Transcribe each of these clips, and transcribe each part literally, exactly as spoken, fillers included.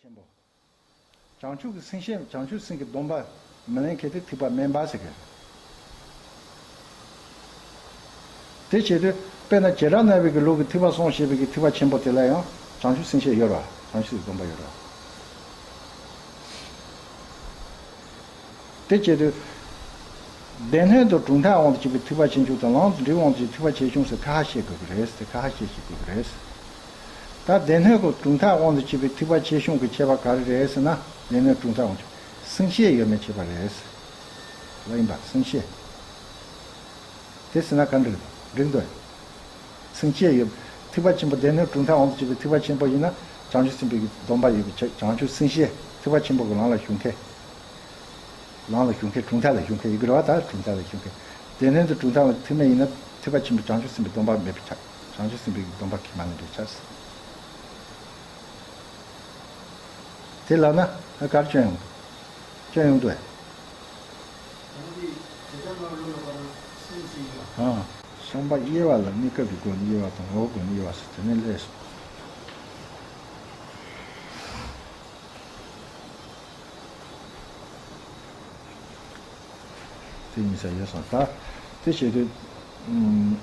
ཆེན་པོ། བྱང་ཆུབ་ཀྱི་སེམས་བསྐྱེད། བྱང་ཆུབ་སེམས་ཀྱི་སྡོམ་པ་མི་ལེན་མཁན་དེ་ཐེག་པ་དམན་པ་ཟེར་གི། དེ་བྱེད་དུས་དཔེར་ན་བྱེ་བྲག་སྨྲ་བའི་གི་ལུགས་ཀྱི་ཐེག་པ་གསུམ་ཞེས་པའི་གི་ཐེག་པ་ཆེན་པོ་དེ་ལ་ཡང་བྱང་ཆུབ་སེམས་བསྐྱེད་ཡོད་རེད་བ། བྱང་ཆུབ་སེམས་ཀྱི་སྡོམ་པ་ཡོད་རེད་བ། དེ་བྱེད་དུས། སྡེ་སྣོད་དུ་གྲུབ་མཐའི་དབང་དུ་བྱས་པའི་ཐེག་པ་ཆེ་ཆུང་དང་། ལམ་དུ་འབྲས་བུའི་དབང་དུ་བྱས་པའི་ཐེག་པ་ཆེ་ཆུང་ཟེར་ཁ་ཤས་བཤད་དགོས་ཀྱི་རེད་ཟེར། ཁ་ཤས་བཤད་དགོས་ཀྱི་རེད་ཟེར། ད་སྡེ་སྣོད་ཀྱི་གྲུབ་མཐའི་དབང་དུ་བྱས་པའི་ཐེག་པ་ཆེ་ཆུང་གི་ཁྱད་པར་ག་རེ་རེད་ཟེར་ན། སྡེ་སྣོད་གྲུབ་མཐའི་དབང་དུ་བྱས་པའི་སེམས་བསྐྱེད་ཡོད་མེད་ཁྱད་པར་རེད་ཟེར། ལ་ཡིན་པ་སེམས་བསྐྱེད། དེ་ཟེར་ན་ག་འདྲ་རེད། འགྲིག་འདུག་སེམས་བསྐྱེད་ཡོད། ཐེག་པ་ཆེན་པོ་སྡེ་སྣོད་གྲུབ་མཐའི་དབང་དུ་བྱས་པའི་ཐེག་པ་ཆེན་པོ་ཡིན་ན། བྱང་ཆུབ་སེམས་དཔའི་སྡོམ་པ་ཡོད་པའི་ཕྱིར། བྱང་ཆུབ་སེམས་བསྐྱེད་ཐེག་པ་ཆེན་པོ་གི་ལམ་ལ་ཞུགས་མཁན། ལམ་ལ་ཞུགས་མཁན། གྲུབ་མཐའ་ལ་ཞུགས་མཁན་ཡིན་དགོས་རེད་བ། ད་གྲུབ་མཐའ་ལ་ཞུགས་མཁན། སྡེ་སྣོད་དུ་གྲུབ་མཐའི་དབང་དུ་ཐེག་དམན་ཡིན་ན་ཐེག་པ་ཆེན་པོ་བྱང་ཆུབ་སེམས་དཔའི་སྡོམ་པ་མེད་པའི་ཕྱིར། བྱང་ཆུབ་སེམས་དཔའི་སྡོམ་པ་ཁས་མ་ལེན་པའི་ཕྱིར། དེ་ལབ་ན་ག་རེ་སྐྱོན་ཡོང་། སྐྱོན་ཡོང་འདུག་ཨེ། ཨ། བསམ་པ་དབྱེ་བ་ལ་གནས་སྐབས་ཀྱི་སྒོ་ནས་དབྱེ་བ་དང་། ངོ་བོའི་སྒོ་ནས་དབྱེ་བ་ཟེར། དེ་ནས་ལས་སོ། དེ་ཡིན་ས་ཡོད་སོང་། ད་དེ་བྱེད་དུས། ཨུམ།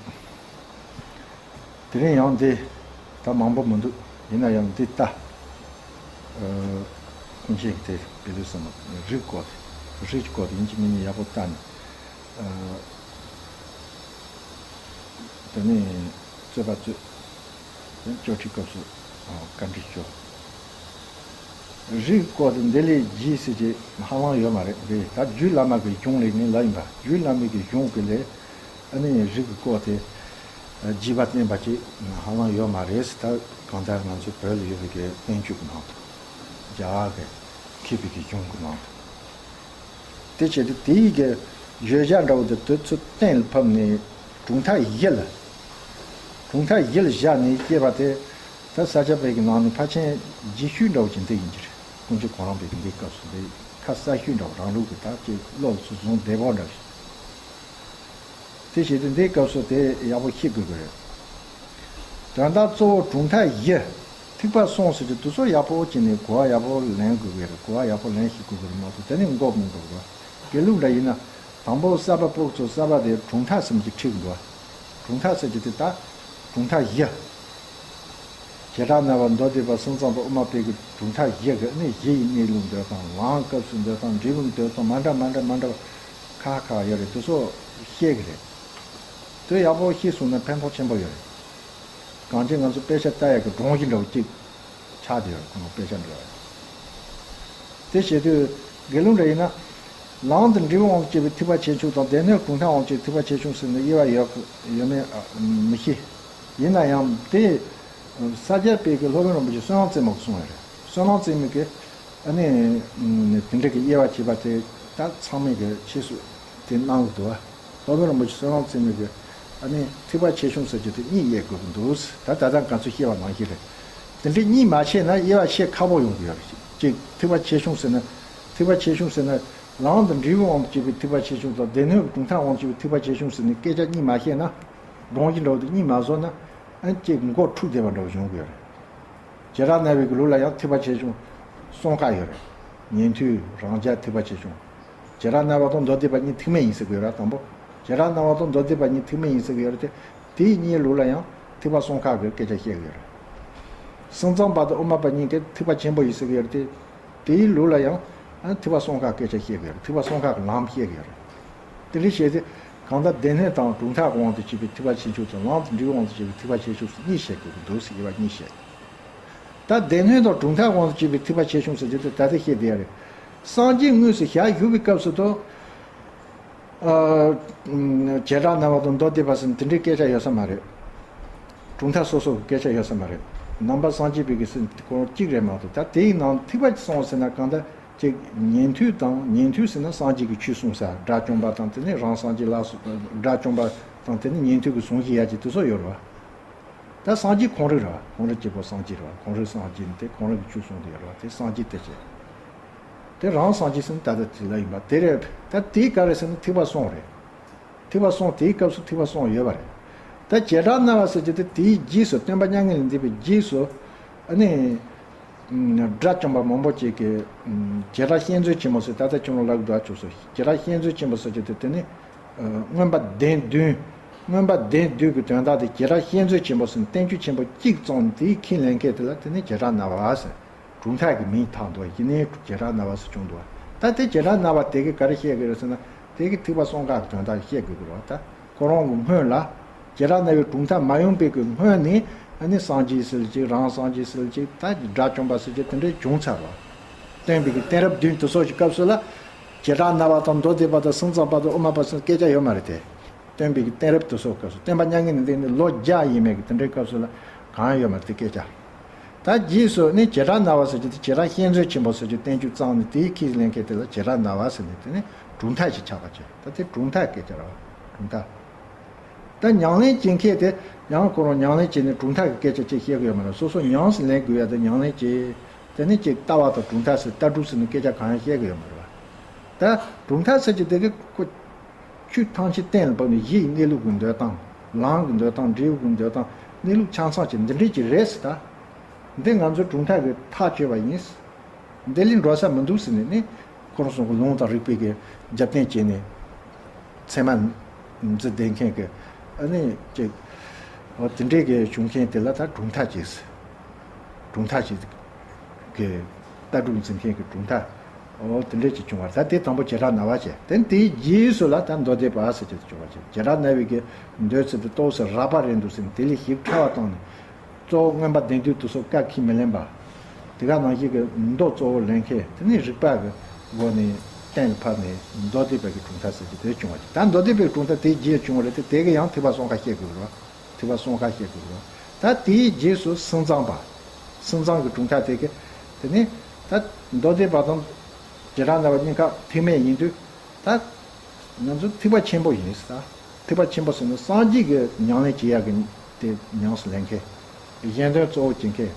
དེ་རིང་ཡང་འདི་ད་མང་པོ་མི་འདུག་ཡིན་ན་ཡང་འདི་ལྟ། ཨ། ཁོང་ཆེན་གྱི་དེ་བེ་ལུ་སམ་རིགས་སྐོར་དེ། རིགས་སྐོར་དེ་ཡིན་གཅིག་མིན་གཉིས་ཡག་པོ་ལྟ་ནས། ཨ། དེ་ནས་རྩོད་པ་རྩོད། དེ་ནས་ཅོ་འདྲི་སྐབས་སུ་བཀའ་འདྲི་ཞུ། རིགས་སྐོར་དེ་འདི་ལས་རྒྱས་ཟེར་གྱི་ཧ་ལམ་ཡོད་མ་རེད། རེད། ད་རྒྱུད་བླ་མ་གི་གཞུང་ལས་ངས་ལབ་ཡིན་པ། རྒྱུད་བླ་མའི་གི་གཞུང་གི་ལས། ཨ་ནི་རིགས་ཀྱི་སྐོར་དེ་རྒྱས་པ་བསྟན་པ་ཅིག་ཧ་ལམ་ཡོད་མ་རེད། ད་གང་ལྟར་ང་ཚོའི་བོད་ལ་ཡོད་པའི་གི་བསྟན་བཅོས་ཀྱི་ནང་དུ། རྒྱ་གར་གྱི་མཁས་པའི་གི་གཞུང་གི་ནང་དུ། དེ་བྱས་ཏེ་དེའི་གི་བརྗོད་བྱ་འདྲ་བོ་དེ་དུས་ཚོད་གཏན་ལ་ཕབ་ནས་གྲུབ་མཐའ་བཞི་ལ། གྲུབ་མཐའ་བཞི་ལ་བཞག་ནས་བཤད་པ་དེ། ད་ས་སྐྱ་པའི་གི་ནང་ནས་ཕལ་ཆེར་རྗེས་ཤུལ་འདྲ་བོ་ཅིག་འདི་ཡིན་གྱི་རེད། དཀོན་མཆོག་གོ་རམས་པའི་གི་འདིའི་སྐབས་སུ་འདི་ཁ་གསལ་ཤོས་འདྲ་བོ། རང་ལུགས་ཀྱི་ད་ཅིག་བློ་ལ་ཚུར་བཟུང་བདེ་བོ་འདྲ་བོ་ཞིག་དེ་བྱས་ཏེ་འདིའི་སྐབས་སུ་དེ་ཡག་པོ་ཤེས་དགོས་ཀྱི་རེད། དོན་དག་གཙོ་བོ་གྲུབ་མཐའ་བཞི། ཐེག་པ་གསུམ་ཟེར་གྱི་དེ་ཚོ་ཡག་པོ་བྱས་ནས་གོ་བ་ཡག་པོ་ལེན་དགོས་ཀྱི་རེད། གོ་བ་ཡག་པོ་ལེན་ཤེས་དགོས་ཀྱི་རེད་མ་གཏོགས་དེ་ནས་འགོག་མི་འགྲོ་གི་རེད། དགེ་ལུགས་འདྲ་ཡིན་ན། དང་པོ་གསར་པ་ཕྲུ་གུ་ཚོ་གསར་པ་དེ་གྲུབ་མཐའ་ཟེར་གྱི་ཁྲིད་འགྲོ། གྲུབ་མཐའ་ཟེར་གྱི་དེ་ད། གྲུབ་མཐའ་བཞི། བྱེ་བྲག་སྨྲ་བ་མདོ་སྡེ་པ་སེམས་ཙམ་པ་དབུ་མ་པའི་གི་གྲུབ་མཐའ་བཞི་གི་ནི། གཞི་ཡི་གནས་ལུགས་འདོད་སྟངས། ལམ་སྐབས་སུ་འདོད་སྟངས། འབྲས་བུ་འདོད་སྟངས། མ་འདྲ་མ་འདྲ་མ་འདྲ་བ་ཁག་ཁག་ཡོད་རེད། དེ་ཚོ་ཤེས་གི་རེད། དེ་ཡག་པོ་ཤེས་སོང་ན་ཕན་ཐོགས་ཆེན་པོ་ཡོད་རེད། གང་ཅི་ང་ཚོ་དཔེ་ཆ་ལྟ་ཡག་གི་སྒྲོམ་གཞི་འདྲ་བོ་གཅིག་ཆགས་བསྡད་ཡོད་རེད། ཁོ་ན་དཔེ་ཆ་འདྲ་བ་རེད། དེ་བྱེད་དུས་དགེ་ལུགས་འདྲ་ཡིན་ན། ལམ་དང་འབྲས་བུའི་དབང་དུ་བྱས་པའི་ཐེག་པ་ཆེ་ཆུང་དང་། སྡེ་སྣོད་གྲུབ་མཐའི་དབང་དུ་བྱས་པའི་ཐེག་པ་ཆེ་ཆུང་ཟེར་ནས་དབྱེ་བ་ཡོད་ཡོད་མེད་མི་ཤེས། ཡིན་ན་ཡང་དེ་ས་སྐྱ་པའི་གི་སློབ་དཔོན་རིན་པོ་ཆེ་བསོད་ནམས་རྩེ་མོ་གིས་གསུངས་ཡོད་རེད། བསོད་ནམས་རྩེ་མོ་གིས་ཨ་ནི་དེ་འདྲ་གི་དབྱེ་བ་ཕྱེ་བ་དེ་ད་ཚང་མས་གི་ཤེས་སོ་དེ་གནང་གི་འདུག་བ། སློབ་དཔོན་རིན་པོ་ཆེ་བསོད་ནམས་རྩེ་མོ་གིས་ཨ་ནི་ཐེག་པ་ཆེ་ཆུང་ཟེར་རྒྱུ་དེ་གཉིས་དབྱེ་དགོས་ཀྱི་འདུག་ད་ད་ལྟ་ང་ཚོས་བཤད་པ་ནང་བཞིན་རེད། དེ་འདྲའི་གཉིས་མ་ཕྱེ་ན་དབྱེ་བ་ཕྱེ་ཁག་པོ་ཡོང་གི་ཡོད་རེད། གཅིག་ཐེག་པ་ཆེ་ཆུང་ཟེར་ན། ཐེག་པ་ཆེ་ཆུང་ཟེར་ན། ལམ་དང་འབྲས་བུའི་དབང་དུ་བྱས་པའི་ཐེག་པ་ཆེ་ཆུང་དང་། སྡེ་སྣོད་ཀྱི་གྲུབ་མཐའི་དབང་དུ་བྱས་པའི་ཐེག་པ་ཆེ་ཆུང་ཟེར་ནས་སྐད་ཆ་གཉིས་མ་བཤད་ན། སྒྲོམ་གཞི་འདྲ་བོ་དེ་གཉིས་མ་བཟོ་ན། ཨ་ནི་གཅིག་མགོ་འཁྲུགས་བསྡད་པ་འདྲ་བོ་ཡོང་གི་ཡོད་རེད། བྱེ་བྲག་སྨྲ་བའི་གི་ལུགས་ལ་ཡང་ཐེག་པ་ཆེ་ཆུང་གསུམ་ཀ་ཡོད་རེད། ཉན་ཐོས་རང་རྒྱལ་ཐེག་པ་ཆེ་ཆུང་། བྱེ་བྲག་སྨྲ་བ་དང་མདོ་སྡེ་པ་གཉིས་ཐེག་དམན་ཡིན་ཟེར་གི་ཡོད་རེད། དང་པོ། བྱེ་བྲག་སྨྲ་བ་དང་མདོ་སྡེ་པ་གཉིས་ཐེག་དམན་ཡིན་ཟེར་གི་ཡོད་རེད་དེ། དེའི་གཉིས་ལུགས་ལ་ཡང་ཐེག་པ་གསུམ་ཀ་གི་སྐད་ཆ་བཤད་གི་ཡོད་རེད། སེམས་ཙམ་པ་དང་དབུ་མ་པ་གཉིས་ཀས་ཐེག་པ་ཆེན་པོ་ཡིན་ཟེར་གི་ཡོད་རེད་དེ། དེའི་ལུགས་ལ་ཡང་ཐེག་པ་གསུམ་ཀ་སྐད་ཆ་བཤད་གི་ཡོད་རེད། ཐེག་པ་གསུམ་ཀ་གི་ལམ་བཤད་གི་ཡོད་རེད། དེ་འདྲ་བྱས་ཏེ། གང་ལྟར་སྡེ་སྣོད་དང་གྲུབ་མཐའ་དབང་དུ་བྱས་པའི་ཐེག་པ་ཆེ་ཆུང་དང་། ལམ་དང་འབྲས་བུའི་དབང་དུ་བྱས་པའི་ཐེག་པ་ཆེ་ཆུང་ཟེར་གཉིས་བཤད་དགོས་ཀྱི་འདུག་ཟེར། དབྱེ་བ་གཉིས་བཤད། ད་སྡེ་སྣོད་དང་གྲུབ་མཐའི་དབང་དུ་བྱས་པའི་ཐེག་པ་ཆེ་ཆུང་ཟེར་རྒྱུ་དེ་ད་ལྟ་བཤད་བསྡད་ཡ་རེད། སངས་རྒྱས་དངོས་སུ་ཞལ་བཞུགས་པའི་སྐབས་སུ་དང་། ཨ། བྱེ་བྲག་སྨྲ་བ་དང་མདོ་སྡེ་པ་ཟེར་ནས་དེ་འདྲའི་སྐད་ཆ་ཡོད་ས་མ་རེད། གྲུབ་མཐའ་སོ་སོ་གི་སྐད་ཆ་ཡོད་ས་མ་རེད། ནང་པ་སངས་རྒྱས་པའི་གི་ཟེར་ནས་ཁོ་རང་གཅིག་རེད་མ་གཏོགས། ད་དེའི་ནང་ཐེག་པ་གསུམ་ཟེར་ན་གང་ལྟར་ཅིག་ཉན་ཐོས་དང་། ཉན་ཐོས་ཟེར་ན་སངས་རྒྱས་ཀྱི་ཆོས་གསུངས་ས། དགྲ་བཅོམ་པ་དང་། དེ་ནས་རང་སངས་རྒྱས་ལ་སོགས། དགྲ་བཅོམ་པ་དང་། དེ་ནས་ཉན་ཐོས་ཀྱི་གཟུངས་བཞེས་ཡ་གྱི་དེ་ཚོ་ཡོད་རེད་བ། ད་སངས་རྒྱས་ཁོང་རང་རེད་བ། ཁོང་རང་སྐྱེས་བུ་སངས་རྒྱས་རེད་བ། ཁོང་རང་སངས་རྒྱས་ནི་དེ་ཁོང་རང་གི་ཆོས་གསུངས་དེ་ཡོད་རེད་བ། དེ་སངས་རྒྱས་དེ་བྱས། དེ་རང་སངས་རྒྱས་ཟེར་ན་ད་ལྟ་དེ་ལ་ཡིན་པ་དེ་རེད། ད་དེ་ག་རེ་ཟེར་ན་ཐེག་པ་གསུམ་རེད། ཐེག་པ་གསུམ། དེའི་སྐབས་སུ་ཐེག་པ་གསུམ་ཡོད་པ་རེད། ད་བྱེ་བྲག་སྨྲ་བ་ཟེར་རྒྱུ་དེ་དེའི་རྗེས་སུ། སྟོན་པ་མྱ་ངན་ལས་འདས་པའི་རྗེས་སུ། ཨ་ནི། དགྲ་བཅོམ་པ་མང་པོ་ཅིག་གིས་བྱེ་བྲག་བཤད་མཛོད་ཆེན་མོ་ཟེར། ད་ལྟ་ཁྱོད་རང་ལབ་འགྲོ་ཆོག་སོ། བྱེ་བྲག་བཤད་མཛོད་ཆེན་མོ་ཟེར་གྱི་དེ་དེ་ནི་མངོན་པ་བདེན་བདུན། མངོན་པ་བདེན་བདུན་གྱི་དོན་དག་དེ་བྱེ་བྲག་བཤད་མཛོད་ཆེན་པོ་ཟེར་ནས་བསྟན་བཅོས་ཆེན་པོ་གཅིག་བརྩམས་ནས་དེའི་ཁས་ལེན་མཁན་དེ་ལ་དེ་ནི་བྱེ་བྲག་སྨྲ་བ་ཟེར། གྲུབ་མཐའ་གི་མིང་བཏགས་འདུག། ཡིན་ནའི་བྱེ་བྲག་སྨྲ་བ་ཟེར་བྱུང་འདུག། ད་དེ་བྱེ་བྲག་སྨྲ་བ་དེ་གིས་ག་རེ་བཤད་ཀྱི་རེད་ཟེར་ན། དེ་གིས་ཐེག་པ་གསུམ་ཀ་གི་དོན་དག་བཤད་དགོས་ཀྱི་རེད་བ། ད་ཁོ་རང་གི་སྔོན་ལ་བྱེ་བྲག་སྨྲ་བའི་གྲུབ་མཐའ་མ་ཡོང་བའི་གི་སྔོན་ནས། ཨ་ནི་སངས་རྒྱས་ཟེར་ཅིག། རང་སངས་རྒྱས་ཟེར་ཅིག། ད་དགྲ་བཅོམ་པ་ཟེར་ཅིག། དེ་འདྲའི་བྱུང་ཚར་བ། སྟོན་པའི་གི་གཏད་རབས་བདུན་དེ་ཚོ་གི་སྐབས་སུ་ལ། བྱེ་བྲག་སྨྲ་བ་དང་མདོ་སྡེ་པ་དང་སེམས་ཙམ་པ་དང་དབུ་མ་པ་ཟེར་སྐད་ཆ་ཡོད་མ་རེད་དེ། སྟོན་པའི་གི་གཏད་རབས་དེ་ཚོ་སྐབས་སུ། སྟོན་པ་མྱ་ངན་ལས་འདས་ནས་ལོ་བརྒྱ་ཡས་མས་གི་དེ་འདྲའི་སྐབས་སུ་ལ་གང་ཡོད་མ་རེད་དེ་སྐད་ཆ། ད་རྗེས་སུ་ནི་བྱེ་བྲག་སྨྲ་བ་ཟེར་གྱི་དེ། བྱེ་བྲག་བཤད་མཛོད་ཆེན་པོ་ཟེར་གྱི་བསྟན་བཅོས་བརྩམས་ནས་དེའི་ཁས་ལེན་མཁན་དེ་ལ་བྱེ་བྲག་སྨྲ་བ་ཟེར་ནས། དེ་ནི་གྲུབ་མཐའ་ཞིག་ཆགས་པ་བྱས། ད་དེ་གྲུབ་མཐའི་སྐད་ཆ་རེད་བ། གྲུབ་མཐའ། ད་ཉམས་ལེན་བྱེད་མཁན་དེ་ཡང་ཁོ་རང་ཉམས་ལེན་བྱས་ནས་གྲུབ་མཐའ་གི་སྐད་ཆ་ཅིག་བཤད་གི་ཡོད་མ་རེད། སོ་སོ་ཉམས་སུ་ལེན་དགོས་ཡ་དེ་ཉམས་ལེན་བྱས། དེ་ནི་ཅིག་ལྟ་བ་དང་གྲུབ་མཐའ་ཟེར། ལྟ་གྲུབ་ཟེར་ནས་སྐད་ཆ་གང་ཡང་བཤད་གི་ཡོད་མ་རེད་བ། ད་གྲུབ་མཐའ་ཟེར་གྱི་དེ་གི་ཁོ། ཆོས་ཐམས་ཅད་གཏན་ལ་ཕབ་ནས། གཞིའི་གནས་ལུགས་ཀྱི་འདོད་སྟངས། ལམ་གྱི་འདོད་སྟངས། འབྲས་བུ་གི་འདོད་སྟངས། གནས་ལུགས་ཆ་ཚང་ཅིག་འདི་འདྲས་ཅིག་རེད་ཟེར། ད་འདི་ང་ཚོའི་གྲུབ་མཐའ་གི་ཐག་གཅོད་པ་ཡིན། འདི་ལས་འགྲོ་ས་མི་འདུག་ཟེར་ནས་ནི། ཁོ་རང་ཚོ་གི་ལུང་དང་རིགས་པའི་གི་རྒྱབ་རྟེན་བྱས་ནས་ཚད་མ་འཛིན་བསྡད་མཁན་གི། ཨ་ནི་ཅིག། འོ་དེ་འདྲས་གི་བྱུང་མཁན་དེ་ལ་ད་གྲུབ་མཐའ་ཅིག་ཟེར། གྲུབ་མཐའ་ཅིག་གི་ལྟ་གྲུབ་འཛིན་མཁན་གྱི་གྲུབ་མཐའ། འོ་དེ་འདྲས་ཅིག་བྱུང་བ་རེད། ད་དེ་དང་པོ་བྱེ་བྲག་སྨྲ་བ་བྱས། དེ་དེའི་རྗེས་སུ་ལ་ད་མདོ་སྡེ་པ་ཟེར་གྱི་བྱུང་བ་བྱས། བྱེ་བྲག་སྨྲ་བའི་གི་འདོད་ཚུལ་དེ་ཏོག་ཙམ་རགས་པ་རེད་འདུག་ཟེར་ནས་དེ་ལས་ཞིབ་ཕྲ་བ་བཏང་ནས། གཙོ་བོ་མངོན་པ་བདེན་བདུན་དེ་ཚོ་ཀ་ཁས་མི་ལེན་པ། དེ་ག་ནང་བཞིན་གྱི་མདོ་གཙོ་བོ་ལེན་མཁན། དེ་ནས་རིགས་པ་གི་སྒོ་ནས་གཏན་ལ་ཕབ་ནས་མདོ་སྡེ་པའི་གི་གྲུབ་མཐའ་ཟེར་གྱི་དེ་བྱུང་བ་རེད། ད་མདོ་སྡེ་པའི་གྲུབ་མཐའ་དེའི་རྗེས་བྱུང་བ་རེད་དེ། དེ་གི་ཡང་ཐེག་པ་གསུམ་ཀ་བཤད་དགོས་རེད་བ། ཐེག་པ་གསུམ་ཀ་བཤད་དགོས་རེད་བ། ད་དེའི་རྗེས་སུ་སེམས་ཙམ་པ། སེམས་ཙམ་གྱི་གྲུབ་མཐའ་དེ་གི། དེ་ནི་ད་མདོ་སྡེ་པ་དང་བྱེ་བྲག་སྨྲ་བ་གཉིས་ཀ་ཐེག་དམན་ཡིན་དུས། ད་ང་ཚོ་ཐེག་པ་ཆེན་པོ་ཡིན་ས། ཐེག་པ་ཆེན་པོ་ཟེར་ན་སངས་རྒྱས་ཀྱི་ཉམས་ལེན་བྱེད་ཡག་གི་དེ་ཉམས་སུ་ལེན་མཁན། གཞན་དོན་གཙོ་བོ་བྱེད་མཁན།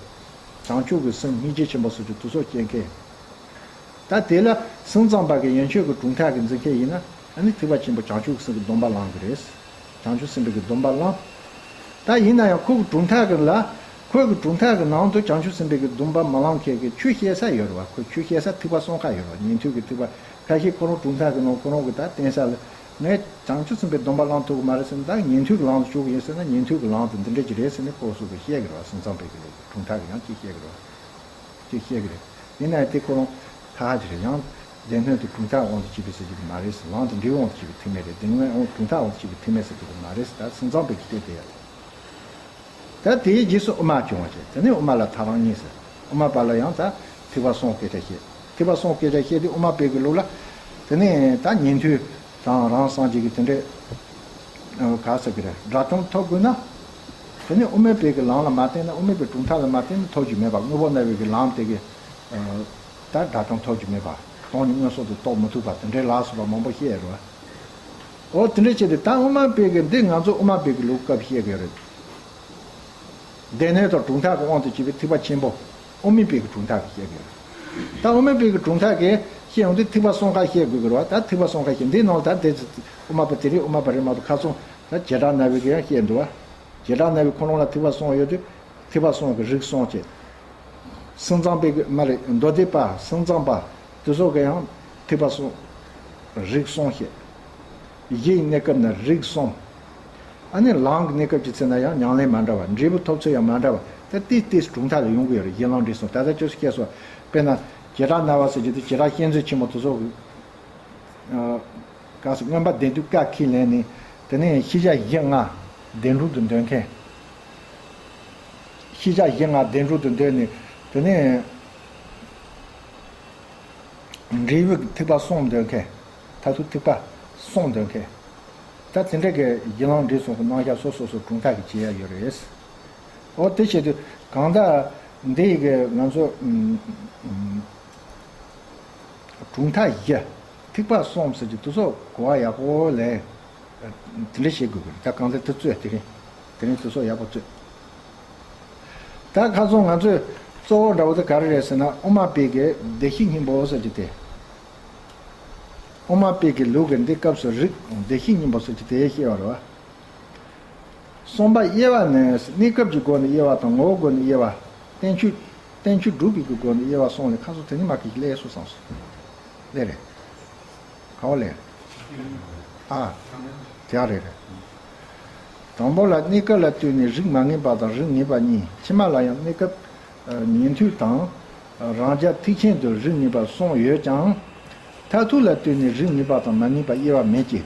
བྱང་ཆུབ་ཀྱི་སེམས་སྙིང་རྗེ་ཆེན་པོ་ཟེར་གྱི་དེ་ཚོ་སྐྱེ་མཁན། ད་དེ་ལ་སེམས་ཙམ་པ་གི་ཡན་ཆོད་ཀྱི་གྲུབ་མཐའ་གི་འཛིན་མཁན་ཡིན་ན། ཨ་ནི་ཐེག་པ་ཆེན་པོ་བྱང་ཆུབ་ཀྱི་སེམས་ཀྱི་སྡོམ་པ་བླང་གི་རེད། བྱང་ཆུབ་སེམས་དཔའི་གི་སྡོམ་པ་བླང་། ད་ཡིན་ན་ཡང་ཁོ་གི་གྲུབ་མཐའ་གི་ལ། ཁོ་གི་གྲུབ་མཐའ་གི་ནང་དུ་བྱང་ཆུབ་སེམས་དཔའི་གི་སྡོམ་པ་མ་བླང་མཁན་གི་ཆོས་བཤད་ས་ཡོད་རེད་བ། ཁོ་ཆོས་བཤད་ས་ཐེག་པ་གསུམ་ཀ་ཡོད་རེད་བ། ཉན་ཐོས་ཀྱི་ཐེག་པ། ཁ་ཤས་ཁོ་རང་གྲུབ་མཐའ་གི་ནང་ཁོ་རང་གི་ད་བསྟན་ས་ལ། ངས་བྱང་ཆུབ་སེམས་དཔའི་སྡོམ་པ་བླང་ཐུབ་གི་མ་རེད་ཟེར་ན། ད་ཉན་ཐོས་ཀྱི་ལམ་དུ་ཞུགས་གི་ཡིན་ཟེར་ན། ཉན་ཐོས་ཀྱི་ལམ་དུ་འདི་འདྲ་ཅིག་རེད་ཟེར་ནས་ཁོ་སོགས་ཀྱིས་བཤད་གི་རེད་བ། སེམས་ཙམ་པའི་གི་ལུགས་གྲུབ་མཐའ་གི་ཡང་ཅིག་བཤད་གི་རེད་བ། ཅིག་བཤད་གི་རེད། ཡིན་ན་ཡང་དེ་ཁོ་རང་ཐ་ཧ་ཅིག་རེད། ཡང་སྡེ་སྣོད་དུ་གྲུབ་མཐའ་དབང་དུ་བྱས་པའི་ཟེར་གྱི་མ་རེད་ཟེར། ལམ་དང་འབྲས་བུ་དབང་དུ་བྱས་པའི་ཐེག་དམན་རེད། སྡེ་སྣོད་དབང་གྲུབ་མཐའ་དབང་དུ་བྱས་པའི་ཐེག་དམན་ཟེར་གྱི་མ་རེད་ཟེར། ད་སེམས་ཙམ་པའི་གི་སྐད་དེ་ཡ། ད་དེའི་རྗེས་སུ་དབུ་མ་བྱུང་བ་བྱས། དེ་ནས་དབུ་མ་ལ་ཐལ་རང་གཉིས་ཟེར། དབུ་མ་པ་ལ་ཡང་ད་ཐེག་པ་གསུམ་སྐད་ཆ་བཤད། ཐེག་པ་གསུམ་སྐད་ཆ་བཤད་དུས་དབུ་མ་པའི་གི་ལུགས་ལ། དེ་ནས་ད་ཉན་ཐོས་དང་རང་སངས་རྒྱས་ཀྱི་དེ་འདྲའི་ག་ཟེར་གི་རེད། དགྲ་བཅོམ་ཐོབ་དགོས་ན། དེ་ནས་དབུ་མ་པའི་གི་ལམ་ལ་མ་བརྟེན་ན། དབུ་མ་པའི་གྲུབ་མཐའ་ལ་མ་བརྟེན་ན་ཐོབ་རྒྱུ་མེད་པ། དངོས་པོ་རྣམ་པའི་གི་ལམ་དེ་གི་ད་དགྲ་བཅོམ་ཐོབ་རྒྱུ་མེད་པ། སྟོང་ཉིད་མངོན་སུམ་དུ་རྟོགས་མི་ཐུབ་པ་དེ་འདྲའི་ལ་སོགས་པ་མང་པོ་བཤད་ཡོད་རེད་བ། འོ་དེ་འདྲ་བྱས་ཏེ་ད་དབུ་མ་པའི་གི་འདི་ང་ཚོ་དབུ་མ་པའི་གི་ལུགས་སྐབས་བཤད་གི་ཡོད་རེད། སྡེ་སྣོད་དང་གྲུབ་མཐའ་གི་དབང་དུ་བྱས་པའི་ཐེག་པ་ཆེན་པོ། དབུ་མའི་པའི་གི་གྲུབ་མཐའ་གི་བཤད་གི་ཡོད་རེད། ད་དབུ་མའི་པའི་གི་གྲུབ་མཐའ་གི་བཤད་ཡོང་དུས་ཐེག་པ་གསུམ་ཀ་བཤད་དགོས་གི་རེད་བ། ད་ཐེག་པ་གསུམ་ཀ་བཤད། འདིའི་ནང་ལ་ད་དེ་དབུ་མ་པ་དེ་རེད། དབུ་མ་པ་རེད་མ་གཏོགས་ཁ་སང་ད་བྱེ་བྲག་སྨྲ་བའི་གི་ཡང་བཤད་འདུག་བ། བྱེ་བྲག་སྨྲ་བའི་ཁོ་རང་ལ་ཐེག་པ་གསུམ་ཡོད་དུས། ཐེག་པ་གསུམ་གྱི་རིགས་གསུམ་བྱས། སེམས་ཙམ་པའི་གི་མ་རེད། མདོ་སྡེ་པ། སེམས་ཙམ་པ་དེ་ཚོ་གི་ཡང་ཐེག་པ་གསུམ་རིགས་གསུམ་བཤད། གཞིའི་གནས་སྐབས་ན་རིགས་གསུམ། ཨ་ནི་ལམ་གྱི་གནས་སྐབས་ཀྱི་ཚེ་ན་ཡང་ཉམས་ལེན་མ་འདྲ་བ། འབྲས་བུ་ཐོབ་ཚུལ་ཡང་མ་འདྲ་བ། ད་ཏིས་ཏིས་གྲུབ་མཐའ་ལ་ཡོང་གི་ཡོད་རེད། གཞི་ལམ་འབྲས་གསུམ། ད་ལྟ་ཁྱོད་ཚོ་བཤད་སོང་། དཔེར་ན་བྱེ་བྲག་སྨྲ་བ་ཟེར་གྱི་དེ་བྱེ་བྲག་བཤད་མཛོད་ཆེན་མོ་དེ་ཚོ་གི། ཨ། ག་ཟེར། མངོན་པ་བདེན་བདུན་ཀ་ཁས་ལེན་ནས། དེ་ནས་ཤེས་བྱ་བཞི་ལྔ་བདེན་གྲུབ་ཏུ་འདོད་མཁན། ཤེས་བྱ་བཞི་ལྔ་བདེན་གྲུབ་ཏུ་འདོད་ནས། དེ་ནས་འབྲས་བུ་གི་ཐེག་པ་གསུམ་འདོད་མཁན། མཐར་ཐུག་ཐེག་པ་གསུམ་འདོད་མཁན། ད་དེ་འདྲ་གི་གཞི་ལམ་འབྲས་གསུམ་གྱི་རྣམ་གཞག་སོ་སོ་སོ་གྲུབ་མཐའ་གི་བྱེད་ཡ་ཡོད་རེད། འོ་དེ་བྱེད་དུས་གང་ལྟར་འདི་ཡི་གི་ང་ཚོ་ཨུམ་ཨུམ། གྲུབ་མཐའ་བཞི། ཐེག་པ་གསུམ་ཟེར་གྱི་དེ་ཚོ་གོ་བ་ཡག་པོ་ལེན། དེ་འདྲ་བྱེད་དགོས་ཀྱི་རེད། ད་གང་ལྟར་དེ་ཚོས་དེ་རིང་དེ་རིང་དེ་ཚོ་ཡག་པོ་རྩོད། ད་ཁ་སང་ང་ཚོས་གཙོ་བོ་འདྲ་བོ་དེ་ག་རེ་རེད་ཟེར་ན། དབུ་མ་པའི་གི་བདེ་གཤེགས་སྙིང་པོ་ཟེར་གྱི་དེ། དབུ་མ་པའི་གི་ལུགས་ཀྱི་འདི་སྐབས་སུ་རིགས་བདེ་གཤེགས་སྙིང་པོ་ཟེར་གྱི་དེ་བཤད་པ་རེད་བ། གསུམ་པ་དབྱེ་བ་ནི། གནས་སྐབས་ཀྱི་སྒོ་ནས་དབྱེ་བ་དང་། ངོ་བོའི་སྒོ་ནས་དབྱེ་བ། བསྟན་བཅོས་ བསྟན་བཅོས་སྒྲུབ་པའི་གི་སྒོ་ནས་དབྱེ་བ་གསུམ་ལས་ཁ་སོ་དེ་ནི་མ་གི་ལས་སོ་བསམ་སོ། ལས་རེད། ག་བ་ལས། ཨ། དེ་ཡང་རེད་རེད། དང་པོ་ལ་གནས་སྐབས་ལ་ལྟོས་ནས་རིགས་མ་ངེས་པ་དང་རིགས་ངེས་པ་གཉིས། ཕྱི་མ་ལ་ཡང་གནས་སྐབས་ཉན་ཐོས་དང་རང་རྒྱལ་ཐེག་ཆེན་དུ་རིགས་ངེས་པ་གསུམ་ཡོད་ཀྱང་། མཐར་ཐུག་ལ་ལྟོས་ནས་རིགས་ངེས་པ་དང་མ་ངེས་པ་དབྱེ་བ་མེད་ཀྱི།